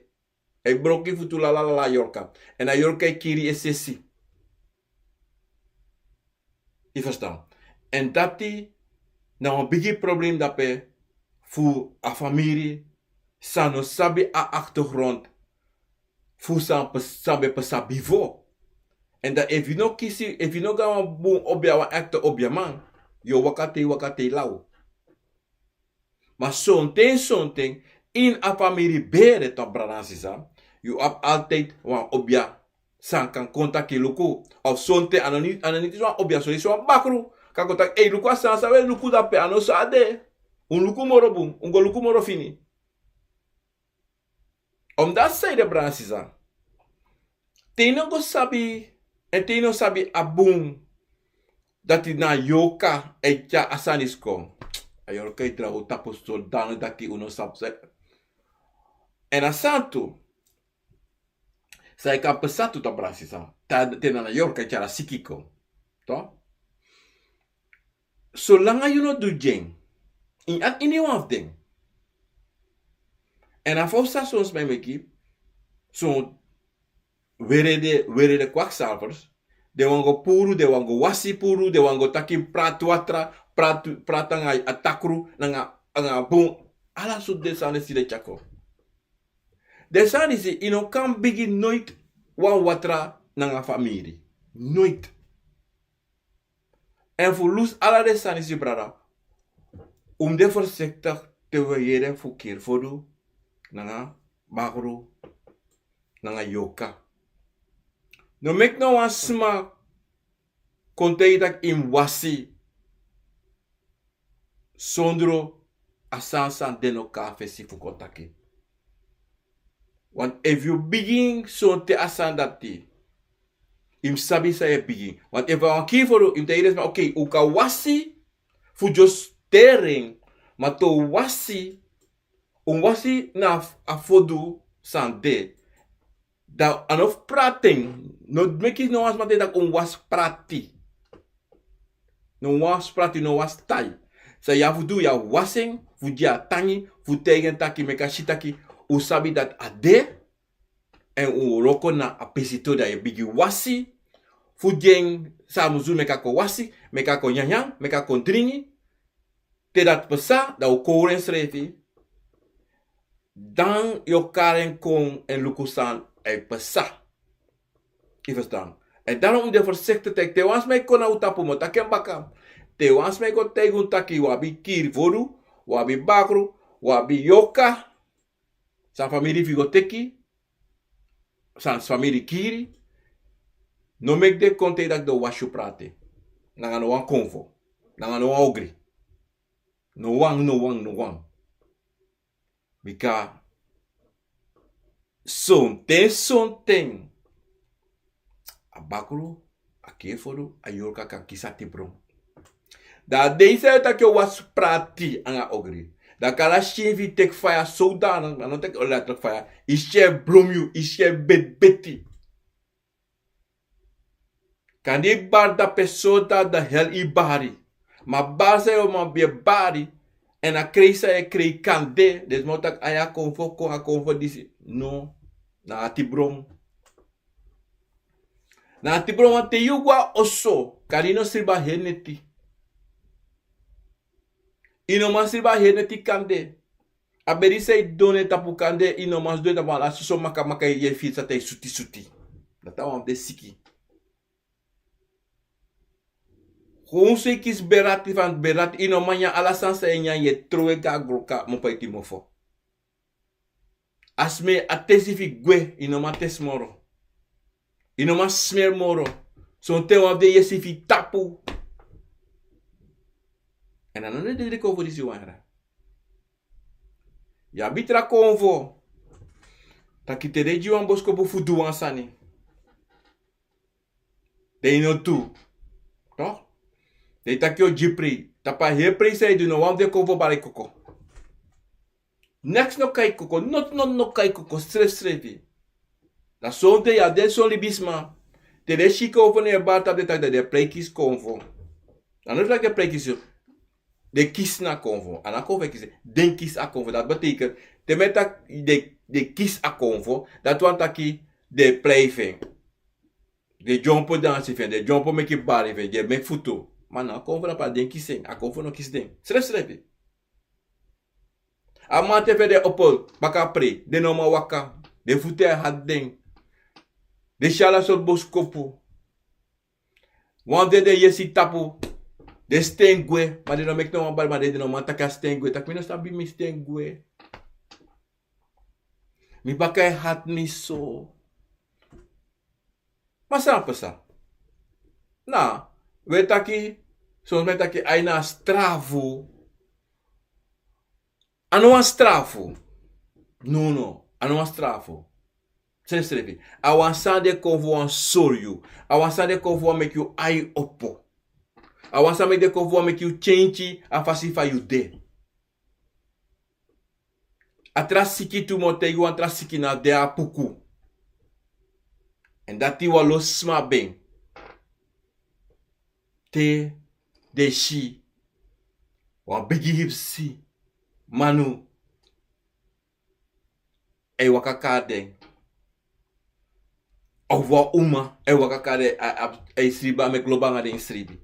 A e broko yu futu, lala, lala, a yorka. Èn a yorka e kiri yu esesi. Yu ferstan? Èn dati na wan bigi problem dape fu a famiri san no sabi a achtergrond fu san pe-, san ben pasa bifo. Èn dan efu yu no kisi, efu yu no go na wan bun obia, wan echte obiaman, yu o waka te yu waka te yu law. Ma sonten, sonten, ini a famiri bere, tu, brada nanga sisa, yu abi altijd wan obia san kan kon taki luku. Of sonten a no ni-, a no niti wan obia, son leisi wan bakru kan kon taki: "Ei, luku a sani san un e luku dape, a no so a de. Un luku moro bun, un go luku moro fini." Omdat san ede, brada nanga sisa, te yu no go sabi, èn te yu no sabi a bun dati na yorka e tyari a sani disi kon, a yorka e draw tapu so dan dati un no sabi san. Èn a sani tu san e kan pasa tu, tu, brada nanga sisa, te na, na yorka e tyari a siki kon. Tu? Solanga yu no du gi en, yu no abi iniwan fu den. Èn a fosi san son sma e meki, son werede, werede kwakzalvers, den wani go puru, den wani go wasi puru, den wani go taki prati watra, prati, prati anga a takru, nanga, anga bun, ala sortu den sani disi den e tyari kon. Den sani disi, yu no kan bigin noiti wan watra nanga famiri. Noiti. Èn fu lusu ala den sani disi, brada, un mus de voorzichtig te un e yere fu kiri fodu, nanga bakru, nanga yorka. No meki no wan sma kon taigi yu taki yu mus wasi sondro a sani san de no kon na fesi fu kon taki. Want efu yu bigin sonten a sani dati, yu mus sabi san yu e bigin. Want efu a wan kiri fodu, yu mus taigi den sma: "Oké, un kan wasi fu just teri en, ma te un wasi, un wasi na a fodu san de." Dan a no fu prati en, no meki no wan sma taigi yu taki un wasi prati. No wasi prati, no wasi tai. San yu abi fu du, yu abi fu wasi en, fu gi en a tangi, fu taigi en taki, meki a si taki un sabi dati a de, èn un wroko na a pisi tu, dan yu e bigin wasi, fu gi en san a mus du, meki a kon wasi, meki a kon nyanyan, meki a kon dringi. Te dati pasa, dan un kowru ensrefi. Dan yu o kari en kon èn luku san e pasa. Yu ferstan? Èn dan un mus de voorzichtig taki te wan sma e kon na un tapu, un mus taki en baka. Te wan sma e kon taigi un taki un abi kiri fodu, un abi bakru, un abi yorka, san famiri fu yu go teki, san famiri kiri, no meki den kon taigi yu taki den o wasi yu prati. Nanga no wan konfo, nanga no wan ogri. No wan, no wan, no wan. Bika sonten, sonten, Bakru, a kefuru, a yorka kan kisi a tibron. Dan a dei san yu taki o wasi prati anga ogri. Dan kala skin fu yu teki faya sowdanig, a no taki oli a teki faya. Yu skin e blum yu, yu skin e beti beti. Kande yu bari dape sowdanig dan hel yu bari. Ma bari san yu o man ben bari, èn a krei san yu e krei kande, den sma o taki a ya konfo kon, a konfo disi. No, na a tibron. Na a tibron wan te yu go a oso, kande yu no sribi a heri neti. Yu no man sribi a heri neti kande. A bedi san yu didon na en tapu kande, yu no man sidon na tapu ala soso makamaka, yu e firi san tan yu suti suti. Dati a wan fu den siki. Gewoon so yu kisi berati fan berati, yu no man nyan ala sani san yu e nyan, yu e trowe go a gron kaba, mu poti yu mofo. A sma, a tesi fu yu gwe, yu no man tesi moro. Yu no man smer moro. Sonten wan fu den yesi fu yu tapu. Èn a no den dede konfo disi wan yara. Yu abi tra konfo. Taki te den gi yu wan boskopu fu du wan sani, den yu no du. Toch? Den yu taki yu o gi prei. Tapu a heri prei san yu du, no wan fu den konfo bari koko. Neks no kai koko, noti noti no kai koko, srefsrefi. Dan sonten yu abi den son libisma. Te den si konfo na yu bari tapu, den taki dati den prei kisi konfo. A no taki den prei kisi yu. Den kisi na konfo. A no konfo e kisi. Den kisi a konfo. Dati betekent, te mi e taki den, den kisi a konfo, dati wani taki den prei fu en. Den dyompo dansi fu en, den dyompo meki bari fu en, den meki futu. Ma na konfo na pa den kisi en, a konfo no kisi den. Srefsrefi. A mamanten fu den opo baka prei, den no man waka, den futu e hati den. Den si ala sortu boskopu. Wan fu den, den yesi tapu, den sten gwe, ma den no meki no wan bari, ma den, den no man taki a sten gwe, taki mi no sabi mi sten gwe. Mi baka e hati mi so. Ma san pasa? Na, we taki, son sma e taki ai na strafu. A no wan strafu. No, no, a no wan strafu. Srefsrefi. A wan sani di e kon fu wan sori yu. A wan sani di e kon fu wan meki yu ai opo. A wan sani di e kon fu wan meki yu kenki a fasi fa yu de. A tra siki tu, mi o taigi wan tra siki, na de a puku. Èn dati wan lo sma ben. Te den si wan bigi hipsi manu e waka kari den. Of wan uma e waka kari den, a, a, a e sribi, a meki lobi anga den sribi.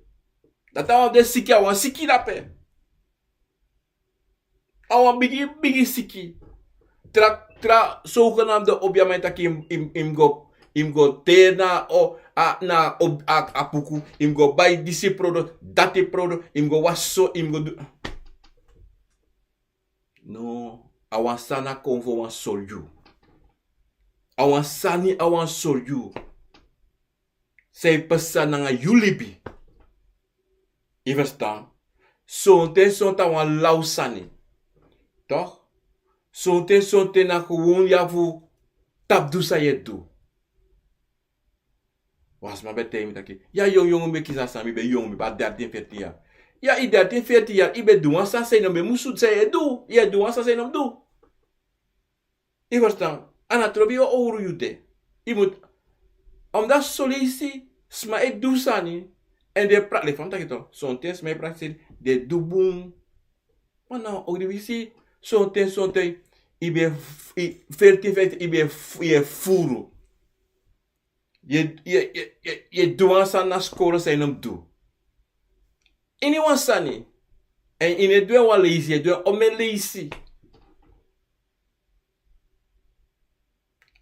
Dati a wan fu den siki, a wan siki dape. A wan bigi, bigi siki. Tra, tra, zogenaamde obiaman e taki yu mus, yu mus, yu mus go, yu mus go teri na, o, a, na, o, a, a puku, yu mus go bai disi prodo, dati prodo, yu mus go wasi so, yu mus go du. No, a wan sani a kon fu wan sori yu. A wan sani a wan sori yu. San e pasa nanga yu libi. Yu ferstan? Sonten sonten a wan law sani. Toch? Sonten sonten na gewoon yu abi fu tapu du san yu e du. Wan sma ben taigi mi taki, ya, yongu yongu mi ben kisi a sani, mi ben yongu, mi ben abi dertien, veertien yari. Ya, yu dertien, veertien yari, yu ben du wan sani san yu no ben musu, san yu e du, yu e du wan sani san yu no mus du. Yu ferstan? A na trobi yu owru yu de. Yu mus, omdat son leisi sma e du sani, èn den e prati, leki fa mi taki toch, sonten sma e prati sani, den e du bun. Ma na ogri wisi, sonten sonten yu ben f-, yu, veertien, vijftien, yu ben f-, yu e furu. Yu e, yu e, yu e, yu e, yu e du wan sani na skoro san yu no mus du. Ini wan sani. Èn yu no e du en wan leisi, yu e du en omeni leisi.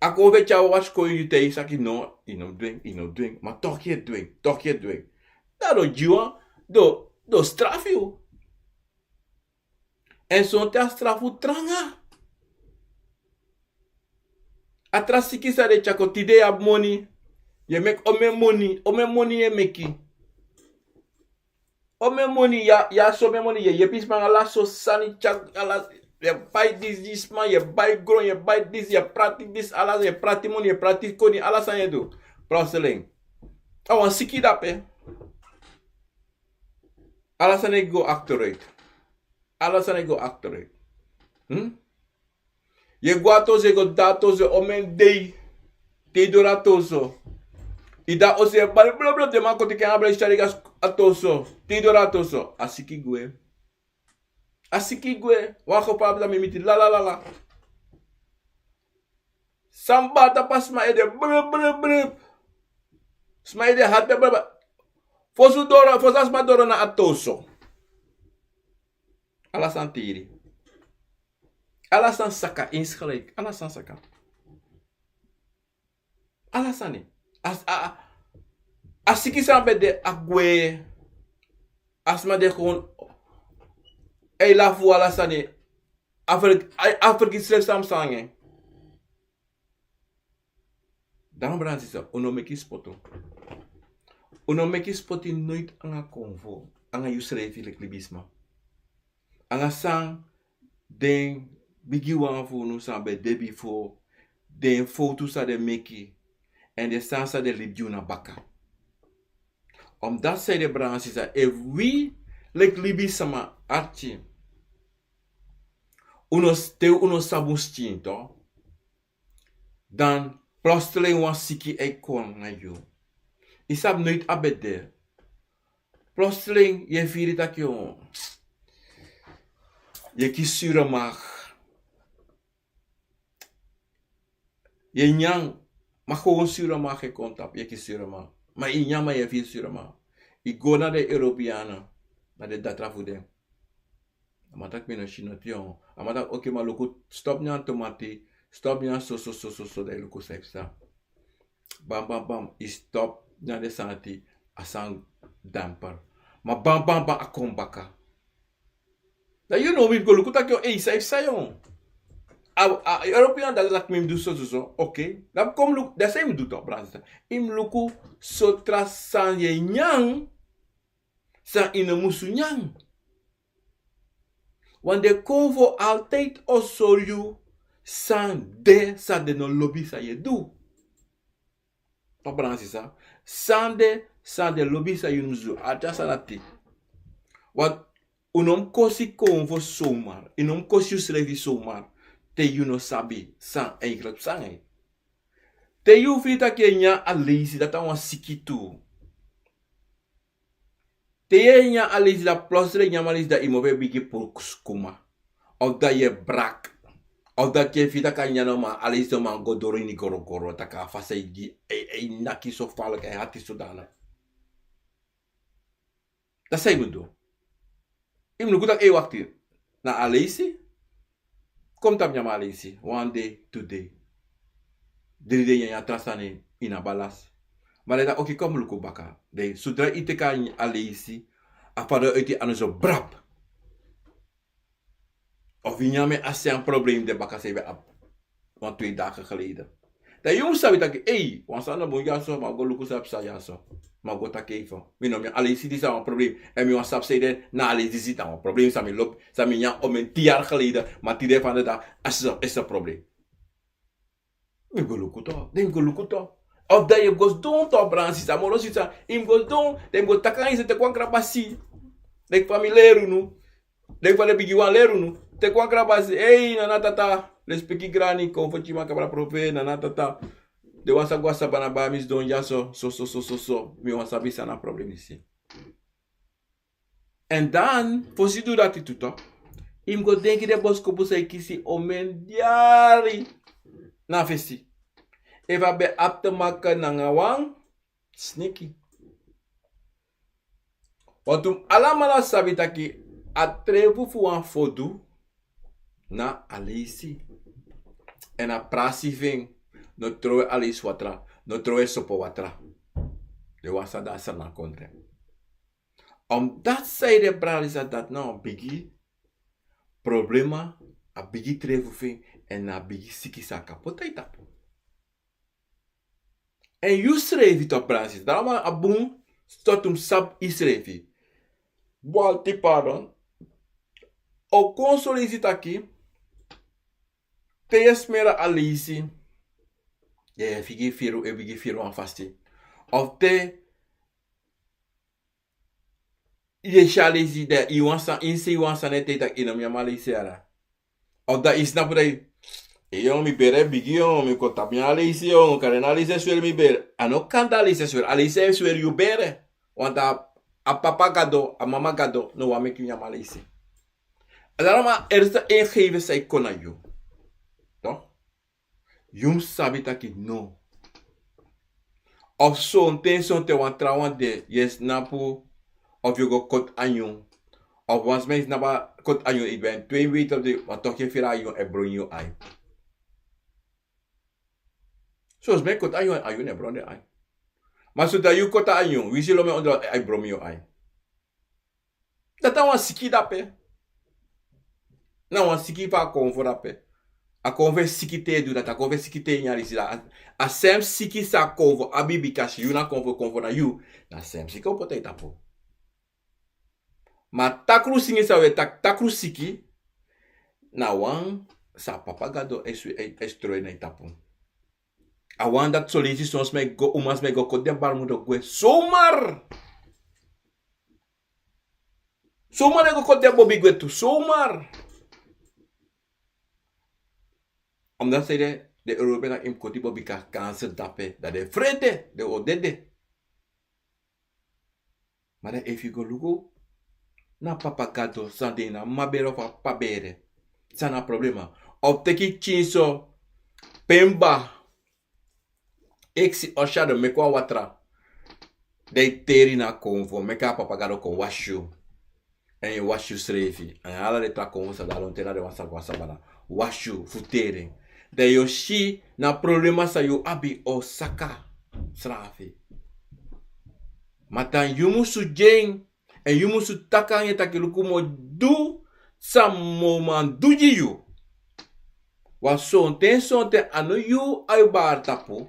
A kon fu e tyari wan waskoi yu te yu saki no, yu no mus du en, yu no mus du en. Ma toch yu e du en, toch yu e du en. Dan den o gi wan, den o, den o strafu yu. Èn sonten a strafu tranga. A tra siki san den e tyari kon, tide yu abi moni. Yu e meki omeni moni, omeni moni yu e meki. Omeni moni, yu a, yu abi so omeni moni, yu e yepi sma anga ala sortu sani, tyari ala, yu e bai disi gi sma, yu e bai gron, yu e bai disi, yu e prati disi, ala, yu e prati moni, yu e prati koni, ala sani yu e du. Plotseling A wan siki dape. Ala sani e go achteruit. Ala sani e go achteruit. Hmm? Yu e go a toso, yu e go de a toso, omeni dei. Te yu doro a toso, yu de a oso, yu e bari bloblo, den man kon teki en abra, yu tyari go a toso. Te yu doro a toso, a siki gwe. A siki gwe. Wan geval dati mi miti, lalalala. San bari tapu a sma ede, brr, brr, brr. Sma ede hati, brr, brr. Fosi un doro, fosi a sma doro na a toso, ala sani tiri. Ala sani saka, insgelijk. Ala sani saka. Ala sani. A, a, a, a siki san ben de, a gwe. A sma de gewoon, e lafu, ala sani. A fergi-, a, a fergiti srefi san mi sani. Dan, brada nanga sisa, un no meki spotu. Un no meki spotu noiti anga konfo, anga yusrefi leki libisma. Anga san den bigiwan fu unu san ben de bifo, den fowtu san den meki, èn den sani san den libi gi unu na baka. Omdati, san ede, brada nanga sisa, efu wi leki libisma arki, un no s-, te un no sabi un skin, toch, dan plotseling wan siki e kon na yu. Yu sabi noiti a ben de. Plotseling yu e firi taki yu, yu e kisi sure maag. Yu e nyan, ma gewoon sure maag e kon tapu, yu e kisi sure maag. Ma yu e nyan, ma yu e firi sure maag. Yu go na den Europeanen, na den datra fu den. A man taki mi no si noti. A man taki, oké, ma luku, stop nyan tomati, stop nyan so, so, so, so, so, dan yu luku san e psa. Bam, bam, bam, yu stop nyan den sani, a sani damper. Ma bam, bam, bam, a kon baka. Dan yu no, mi go luku taki, ei, san e psa. A, a European dati taki mi mus du so, so, so, oké. Dan kon luku, dan san yu mus du toch, brada nanga sisa? Yu mus luku so tra sani yu e nyan, san yu no musu nyan. Want den konfo altijd o sori yu san de, san den no lobi san yu e du. Toch, brada nanga sisa? San de, san den lobi san yu no musu du. A tyari san dati. Want un no mus kosi konfo zomaar. Yu no mus kosi yusrefi zomaar. Te yu no sabi san eigenlijk psa. Te yu firi taki yu e nyan aleisi, dati na wan siki tu. Te yu e nyan aleisi, dan plotseling yu nyan aleisi, dan yu mofu e bigin puru skuma. Of dan yu e brak. Of dan yu e firi taki a nyan no man, aleisi no man go doro ini gorogoro, taki a fasi e gi, e, e naki so falek, e hati so dana. Dan san yu mus du? Yu mus luku taki, ei, wakti. Na aleisi. Kon mi tapu nyan aleisi. Wan dei, tu dei. Dri dei, nyan, nyan tra sani, yu no abi lasi. Ma dan yu taki, oké, kon mi luku baka. Dan sodra yu teki aleisi, a fadon e uiti anu so brap. Of yu nyan en, a srefi problem de baka san yu ben abi wan twee dagen geleden. Dan yu mus sabi taki, ei, wan sani no bun dyaso, mi o go luku san psa dyaso. Mi o go taki even. Mi no, mi aleisi disi na wan problem. Èn mi wani sabi san ede na aleisi disi, na wan problem san mi lobi, san mi nyan omeni tin yari geleden. Ma tide vandaag, a srefi, a srefi problem. Mi go luku toch. Dan mi go luku toch. Of dan yu go sidon toch, brada nanga sisa, moro sisa. Yu go sidon, dan yu go taki anga yu, teki wan krabasi. Leki fa mi leri unu. Leki fa den bigiwan leri unu. Teki wan krabasi. Ei, nana, tata. Lespeki, grani, kon fu Tyuma, kabra, profe, nana, tata. Den wan sa go a sabana, bari mi sidon dyaso. So, so, so, so, so. Mi wani sabi san na problem disi. Èn dan, fosi yu du dati tu toch, yu mus go denki den boskopu san yu kisi omeni yari na fesi. Efu a ben abi te maken nanga wan sneki. Want un alamala sabi taki a trefu fu wan fodu na aleisi. Èn a prasi fu en, no trowe aleisi watra, no trowe sopo watra. Den wan san de a Sranan kondre. Omdati, san ede, brada nanga sisa, dati na wan bigi problema, a bigi trefu fu en, èn na a bigi siki san a kan poti na yu tapu. Èn yusrefi toch, brada nanga sisa, dati na wan a bun sortu mus sabi yusrefi. Bon, alti pardon. O kon son leisi taki, te yu e smeri aleisi, yu e bigin firi, e bigin firi wan fasi. Of te yu e si a leisi, dan yu wan sani, yu si wan sani e taigi taki yu no mu nyan a leisi yara. Of dan yu snapu taki, e yongu, mi bere bigi yongu, mi kon tapu nyan a leisi yongu, kande na a leisi e sweri mi bere. A no kan, dan a leisi e sweri, a leisi e sweri yu bere. Want a papa gado, a mama gado no wani meki yu nyan a leisi. A dati na wan eerste ingeving san e kon na yu. Toch? Yu mu sabi taki no. Of sonten sonten wan trawan de, yu e snapu, of yu go koti a nyun. Of wan sma e snapu, koti a nyun, yu ben twe weti of de, ma toch yu e firi a nyun e bron yu ai. Son sma e koti a nyun, a nyun e bron den ai. Ma so dan yu koti a nyun, winsi lo mi en ondro, ai bron yu ai. Dati na wan siki dape. Na wan siki fu a konfo dape. A konfo e siki te yu du dati, a konfo e siki te yu nyan a leisi dati. A sem siki san a konfo abi, bikasi yu na konfo, konfo na yu. Na sem siki o poti a yu tapu. Ma takru singi san wi e taki, takru siki, na wan san papa gado e strowe na yu tapu. A wan dati son leisi son sma e go, uman sma e go koti den barmudo gwe. Somar. Somar e go koti den bobi gwe tu. Somar. Omdat sede, den European taki yu mu koti bobi, bika kansi dape, dan den frede, den o dede. Ma dan efu yu go luku na papa gado san de ini a mama bere of a papa bere, san na problema? Of teki pikin so, pemba, eksi, or sado, meki wan watra. Dan yu teri na konfo, meki a papa gado kon wasi yu. Èn yu wasi yusrefi. Èn ala den tra konfo san de na lontu, na den wan san go na sabana, wasi yu fu teri en. Dan yu o si na problema san yu abi o saka srafi. Ma dan yu musu gi en, èn yu musu taki nanga en taki luku, mi o du san mi o man du gi yu. Wan sonten sonten a no yu a yu bari tapu,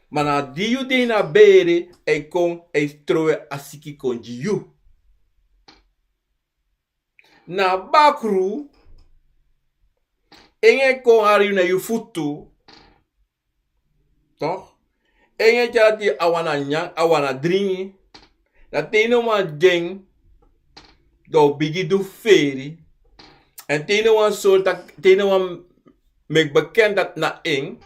ma na di yu de ini a bere, a e kon, a e strowe a siki kon gi yu. Na bakru, en e kon hari yu na yu futu. Toch? En e tyari dati a wani nyan, a wani dringi. Dan te yu no man gi en, dan a o bigin du feri. Èn te yu no wani sori taki, te yu no wani meki bekend dati na en,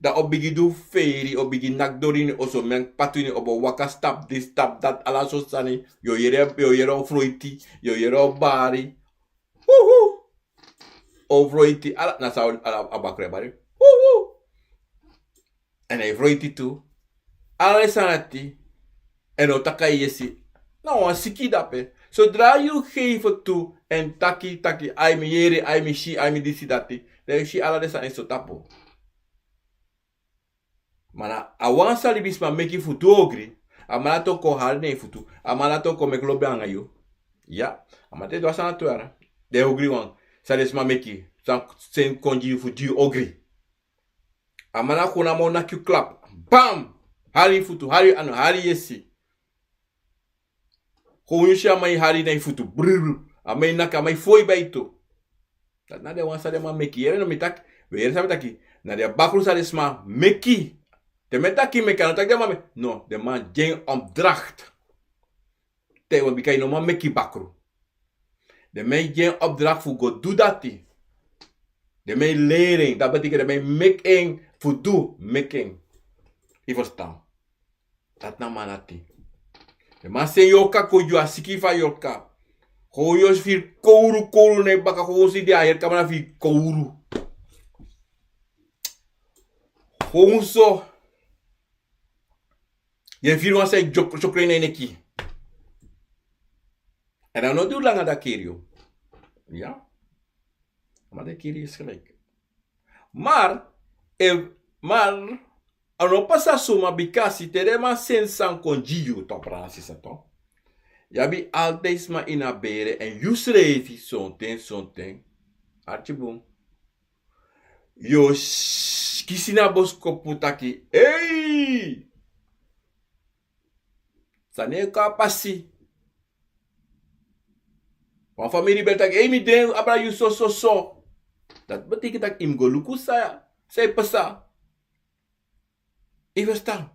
dan a o bigin du feri, a o bigin naki doro ini oso, meki patu ini obo, waka, stap disi, stap dati, ala sortu sani. Yu o yere, yu o yere a o froiti, yu o yere a o bari. Huhu. A o froiti, ala, na san a, a bakru e bari. Huhu. Èn a e froiti tu. Ala den sani dati. Èn a o taki a yesi. Na wan siki dape. Sodra yu gefi tu èn taki, taki, ai mi yere, ai mi si, ai mi disi dati, dan yu si ala den sani e so tapu. Ma na a wan san libisma meki fu du ogri, a man dati o kon hari na yu futu, a man dati o kon meki lobi nanga yu. Ya, a man dati e du a sani tu yara. Den ogri wan san den sma meki, san seni kon gi yu fu du yu ogri. A man dati kon namo naki yu klap. Bam! Hari yu futu, hari yu anu, hari yu yesi. Kon yu si a man e hari na yu futu. Brrr. A man e naki, a man e foi bai tu. Dati na den wan san den man meki. Yere no, mi taki, we yere san mi taki. Na den bakru san den sma meki. Te mi e taki meki, a no taki den man meki. No, den man gi en opdracht. Te wan, bika yu no man meki bakru. Den man e gi en opdracht fu go du dati. Den man e leri en, dati betekent den man e meki en fu du, meki en. Yu ferstan? Dati na a man dati. Den man seni yorka kon gi yu, a siki fu a yorka. Kon yu o si firi kowru, kowru na yu baka, kon yu o si di a yorka man na firi kowru. Kon yu o si yu e firi wan san e sokro ini en neki. Èn a no du langa, dan a kiri yu. Ya. A man dati e kiri yu gelijk. Maar, e, maar, a no pasa suma, bikasi te den man seni san kon gi yu, toch, brada, sisa, toch. Yu abi altijd sma ini a bere, èn yusrefi sonten, sonten, arki bun, yu o kisi na boskopu taki, ei! Sani e kon a pasi. Wan famiri bel taki, ei, mi de abra yu so, so, so. Dati betekent taki yu mus go luku san, san e pasa. Yu ferstan?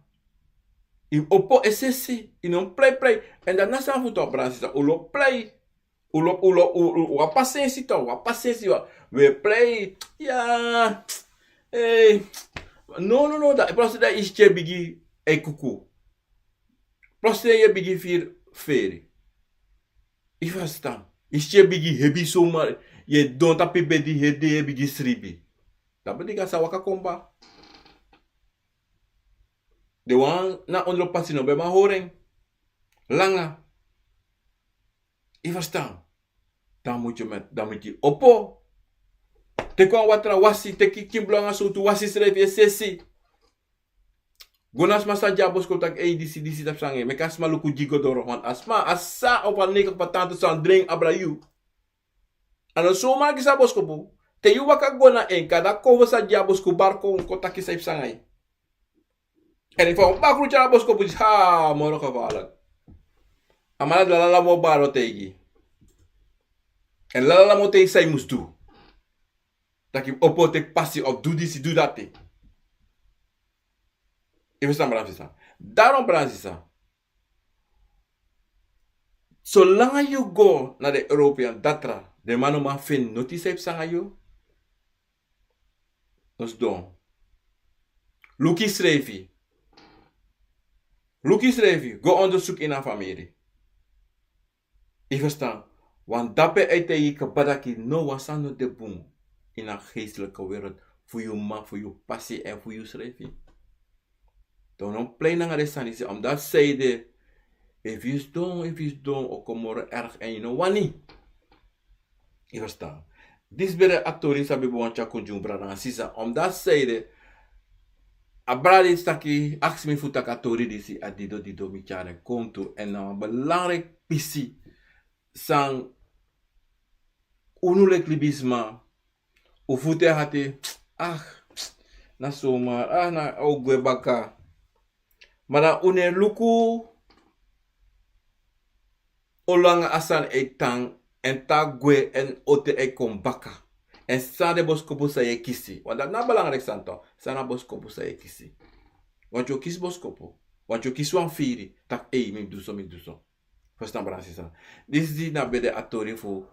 Yu opo e sesi, yu no mus prei prei. Èn dati na san fu tan, brada sisa, un lo prei. Un lo un lo un wan pasensi tan, wan pasensi, wan, un e prei. Ya. Ei. No no no, dati prosi dati yu skin e bigin e kuku. Prosi dati yu e bigin firi feri. Yu ferstan? Yu skin e bigin hebi somar. Yu e don tapu yu bedi, heri dei yu e bigin sribi. Dan ben diki a sa waka kon kba. Den wan na ondro pasi no ben man hori en langa. Yu ferstan? Dan mus yu met dan mus yu opo. Teki wan watra wasi, teki kin blo nanga sowtu wasi srefi e sesi. Go na sma san de na boskopu taki ei disi disi tapu sani, meki a sma luku gi go doro, want a sma a sa opo a neigi opo a tantu san dringi abra yu. A no somar kisi a boskopu. Te yu waka go na en kanda kon fu san de na boskopu bari kon kon taki san yu psa nanga yu. Èn efu a wan bakru tyari a boskopu disi, haa moro gevaarlik. A man dati lalala mus o bari o taigi. Èn lalala mus o taigi san yu mus du. Taki opo teki pasi of du disi du dati. Yu ferstan, brada sisa? Daron, brada sisa, solanga yu go na den european datra, den man no man feni noti san yu psa nanga yu. No sidon. Luku yusrefi. Luku yusrefi, go ondersuku ini a famiri. Yu ferstan? Wan dape e taigi yu kaba taki no wan sani no de bun ini a geestelike wereld fu yu mama, fu yu pasi èn fu yusrefi. Dan un no mus prei nanga den sani disi, omdati san ede, efu yu sidon efu yu sidon o kon moro erg èn yu no wani. Yu ferstan? Disi ben de a tori san mi ben wani tyari kon gi un, brada nanga sisa, omdati san ede, a brada disi taki, aksi mi fu taki a tori disi a dido dido mi tyari en kon tu, èn na wan belangriki pisi san unu leki libisma, un futu e hati. Ah, na somar, ah, na a o gwe baka. Ma dan un no e luku olanga a sani e tan, èn te a gwe èn ote e kon baka. Èn san na den boskopu san yu e kisi, want dati na a belangriki sani tu. San na a boskopu san yu e kisi? Want yu o kisi boskopu. Want yu o kisi wan firi taki ei mi mus du so, mi mus du so. Ferstan, brada sisa? Disi na ben de a tori fu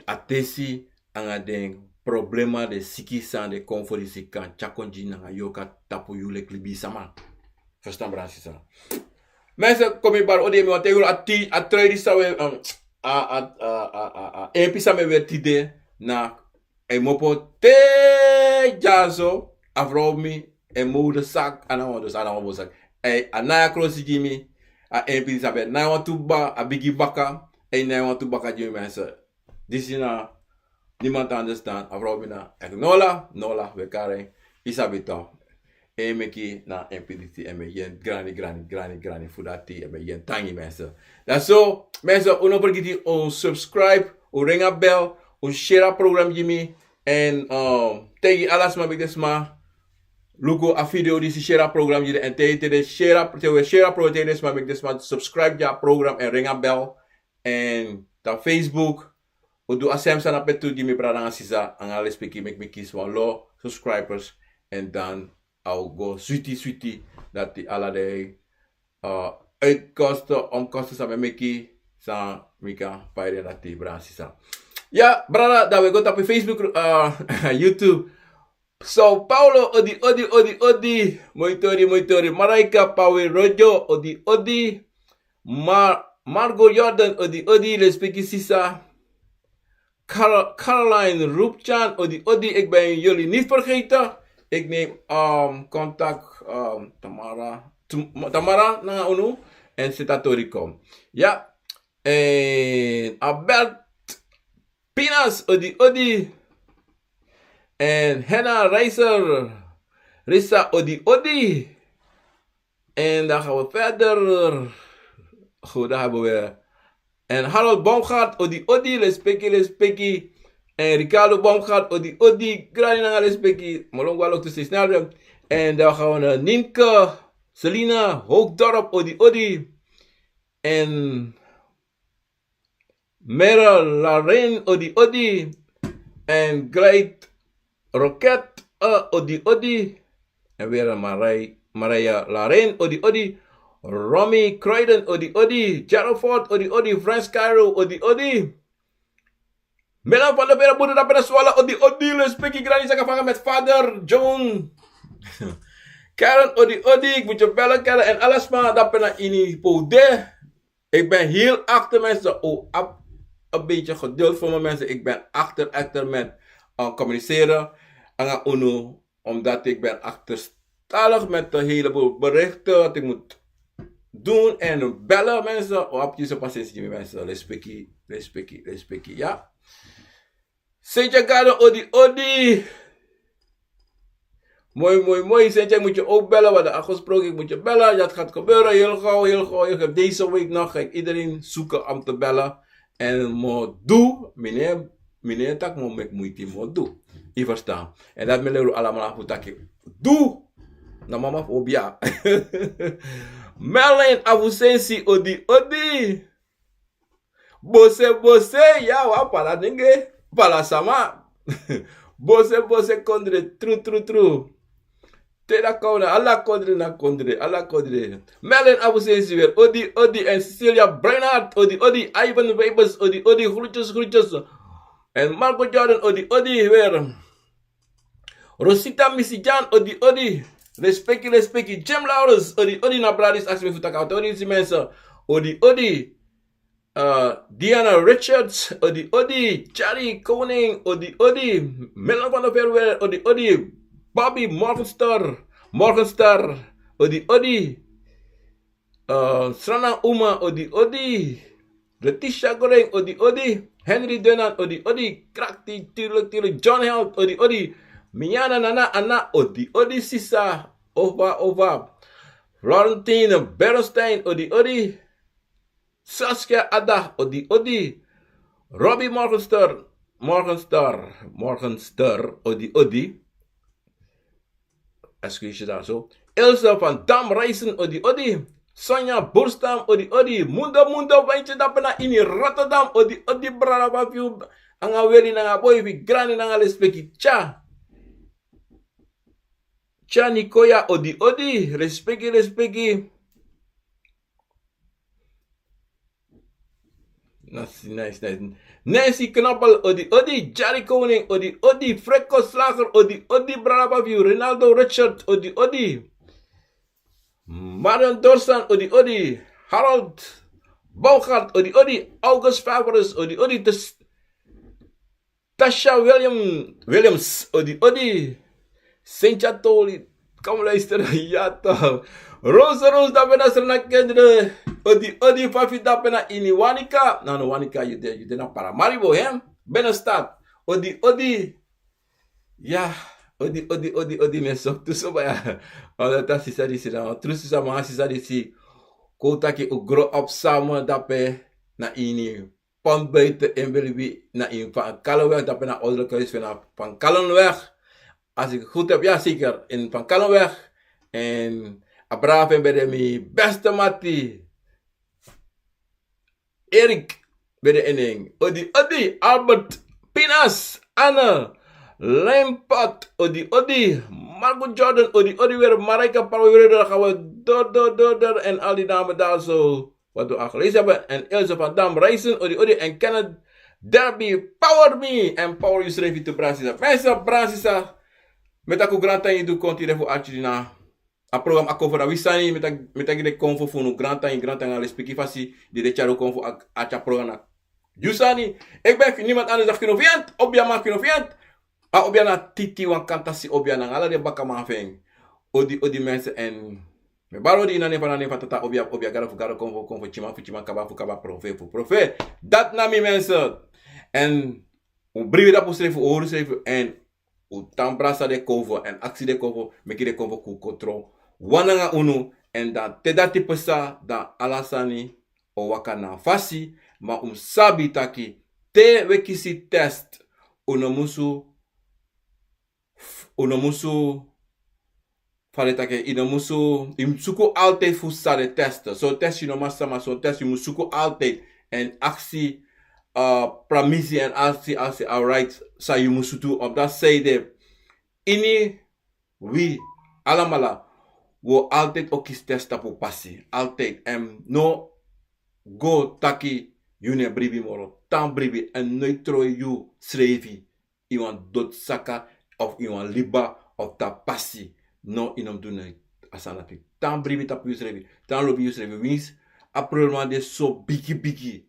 a tesi nanga den problema, den siki san den konfo disi kan tyari kon gi nanga yorka tapu yu leki libisma. Ferstan, brada sisa? Mensen, kon mi bari odi, mi wani taigi unu a ti a trui disi san we, a a a a a empi san mi e weri tide, na en mopo te dyaso. A frow fu mi, en mode sak, a na wan dus, a na wan bun sak. Ei, a nai a krosi gi mi. A empi disi a ben nai wantu baka, a bigi baka. Ei, nai wantu baka gi mi, mensen. Disi na niemand anders dan a frow fu mi na Eknola, Nola, we kari en, yu sabi tok. En meki na empi disi en ben yen grani grani grani grani fu dati, en ben yen tangi, mensen. Dati so, mensen, un no fergiti un subscribe, un ring a bel, un share a program gi mi. Èn taigi ala sma meki den sma luku a video disi, share a program gi den. Èn te yu te den share a, te wi share a program, taigi den sma meki den sma subscribe gi a program èn ring a bel. Èn dan Facebook, un du a sem sani ape tu gi mi, brada nanga sisa, nanga lespeki, meki mi kisi wan lo subscribers. Èn dan a o go switi switi, dati ala den uitkosten, onkosten san mi e meki, san mi kan pai den dati, brada sisa. Ya brada, dan we go tapu Facebook, YouTube. Sao Paulo, odi odi odi odi. Moi tori, moi tori. Maraika Pawe Rojo, odi odi. Margo Jordan, odi odi, lespeki sisa. Caroline Rupchan, odi odi, ik ben jullie niet vergeten. Ik neem contact, Tamara, Tamara nanga unu, en seti a tori kon. Ya. En Albert Pinas, odi odi. En Henna Reiser, Risa, odi odi. En dan gaan we verder. Goed, daar hebben we. En Harold Baumgart, odi odi, lespeki, lespeki. En Ricardo Baumgart, odi odi, grani nanga lespeki. Molongwa loktu se snel. En dan gaan we naar Nienke, Selina Hoogdorp, odi odi. En Mera Laren, odi odi. En Gleit Roket, odi odi. En weer Maria Laren, odi odi. Romy Croydon, odi odi. Gerald Ford, odi odi. Frans Cairo, odi odi. Milan van der Velde, budu dapena swala, odi odi. Lespeki, grani saka fanga met vader John. Karen, odi odi. Ik moet je bellen, Karen. En alles maar dapena ini pode. Ik ben heel achter mensen. Oh, ab, een beetje geduld voor me, mensen. Ik ben achter, achter met uh, communiceren. Anga unu, omdat ik ben achterstallig met een heleboel berichten wat ik moet doen en bellen, mensen. Op deze patiëntie, mensen. Respectie, respectie, respectie, ja. Sentya Garden, odi odi. Mooi, mooi, mooi. Sentya, ik moet je ook bellen. We hadden afgesproken, ik moet je bellen. Dat gaat gebeuren heel gauw, heel gauw, heel gauw. Deze week nog ga ik iedereen zoeken om te bellen. En mo du, meneer, meneer tak mo mek moeite mo du. Je verstaat. En dat meneer allemaal voor taki. Du. Na mama fobia. Merlin Avusensi, odi odi. Bose bose, ya wa pala nenge, pala sama. Bose bose kondre, tru tru tru. Te da kawna, ala kondre na kondre, ala kondre. Merlin Abusensi weer, odi odi. En Cecilia Breinhart, odi odi. Ivan Webers, odi odi. Groetjes, groetjes. En Marco Jordan, odi odi weer. Rosita Misijan, odi odi. Respecti, respecti. Jim Laurens, odi odi. Na Bradis, aksi mi fu taki a tori, odi mensen. Odi odi. Uh, Diana Richards, odi odi. Charlie Koning, odi odi. Melon van der Verwer, odi odi. Bobby Morgenster, Morgenster, odi odi. Uh, Srana Uma, odi odi. Letitia Goreng, odi odi. Henry Denan, odi odi. Krakti, tuurlijk, tuurlijk. John Held, odi odi. Miana Nana Ana, odi odi. Sisa, ova, ova. Florentine Bernstein, odi odi. Saskia Ada, odi odi. Robbie Morgenster, Morgenster, Morgenster, odi odi. Excuus daar zo. Ilse van Dam Reisen, odi odi. Sonja Boerstam, odi odi. Mundo Mundo, wijntje dapena ini Rotterdam, odi odi. Brada van fiu, anga weri nanga boy fi grani nanga lespeki. Tja. Tja Nikoya, odi odi. Respeki, respeki. Nice, nice, nice. Nancy Knoppel, odi odi. Jari Koning, odi odi. Frekko Slager, odi odi. Brada Baviu, Rinaldo Richard, odi odi. Marion Dorsan, odi odi. Harold Bougaert, odi odi. August Favoris, odi odi. Tasha William, Williams, odi odi. Sentya Toli, kom luisteren. Ja toch. Rose Rose, dapena Srana Kendra, odi odi. Fafi, dapena ini Wanica. No, no, Wanica, you de, you de na Paramaribo, hè? Binnenstad. Odi odi. Ja. Odi odi odi odi. Mi e soktu so baya. Omdat a sisa disi na tru sisa, ma a sisa disi, kon taki un grow up samen dape na ini Pont Buiten in Bilibili, na in Van Kallenweg, dapena ouderlijk huis van Van Kallenweg. Als ik het goed heb, ja zeker, in Van Kallenweg. En a brada fu en ben de mi beste mati. Erik ben de en. Odi odi. Albert, Pinas, Anne, Limpat, odi odi. Marco Jordan, odi odi weer. Marijke Paul, weer door, gaan we door, door, door, door. En al die namen daar zo wat we al gelezen hebben. En Ilse van Dam Reisen, odi odi. En Kenneth Derby, Power Me. En Power You, schrijf je to Bransisa. Mensen, Bransisa. Met aku grantan je doet continu voor Archidina. A program Akonfo na wi sani, mi taki, mi taki den konfo fu unu grantan, grantan nanga lespeki fasi, di den tyari u konfo a, a tyari program na yu sani. Ik ben niemand anders dan Kinofiant, Obiaman Kinofiant. A Obia na titi wan kantasi Obia nanga ala den bakaman fu en. Odi, odi mensen en. Mi e bari odi ini a nen fu, na nen fu Tata Obia, Obia gado fu gado, konfo, konfo, tyiman fu tyiman, kaba fu kaba, profe fu profe. Dati na mi mensen. En un bribi dapu srefi, un hori srefi, en un tan brasa den konfo, en aksi den konfo, meki den konfo kon tron wan nanga unu, en dan te dati pasa, dan ala sani o waka na fasi, ma un sabi taki, te wi e kisi test, un no musu, un no musu, fa den taki, yu no musu, yu mus suku altijd fu san den test. Son test yu no man sama, son test yu mus suku altijd. En aksi, uh, pramisi en aksi, aksi, alright, san yu mus du. Op dat zijde, ini wi alamala, Wi o altid o kisi testi tapu pasi. Altid. En no go taki yu no e bribi moro. Tan bribi, en no e tron yu srefi ini wan doti saka of ini wan liba of tapu pasi. No, yu no mus du no. A sani dati. Tan bribi tapu yusrefi. Tan lobi yusrefi. Winsi a problema de so bigi bigi.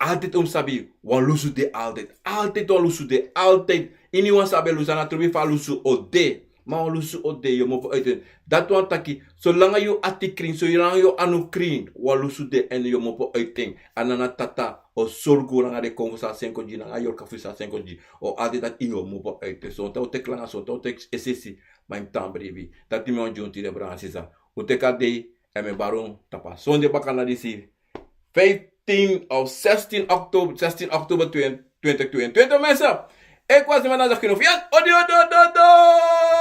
Altid un mus sabi, wan lusu de altid. Altid wan lusu de, altid. Iniwan sabi lusu, a no trobi fa lusu o de. Ma wan lusu o de, yu o mopo uitu en. Dati wani taki, solanga yu ati krin, solanga yu anu krin, wan lusu de èn yu o mopo uitu en. A nana tata o sorgu nanga den konfo san a seni kon gi, nanga yorka fu san a seni kon gi. O altid taki yu o mopo uitu en. Sonten o teki langa, sonten o teki esesi, ma yu mus tan bribi. Dati mi wani gi un tide, brada nanga sisa. Un teki a dei, èn mi e bari un tapu a sonde baka na disi. Vijftien of zestien oktober, zestien oktober twintig tweeëntwintig, mensen. Ik was met Nazar Kino Fiat. Odi, odi, odi, odi.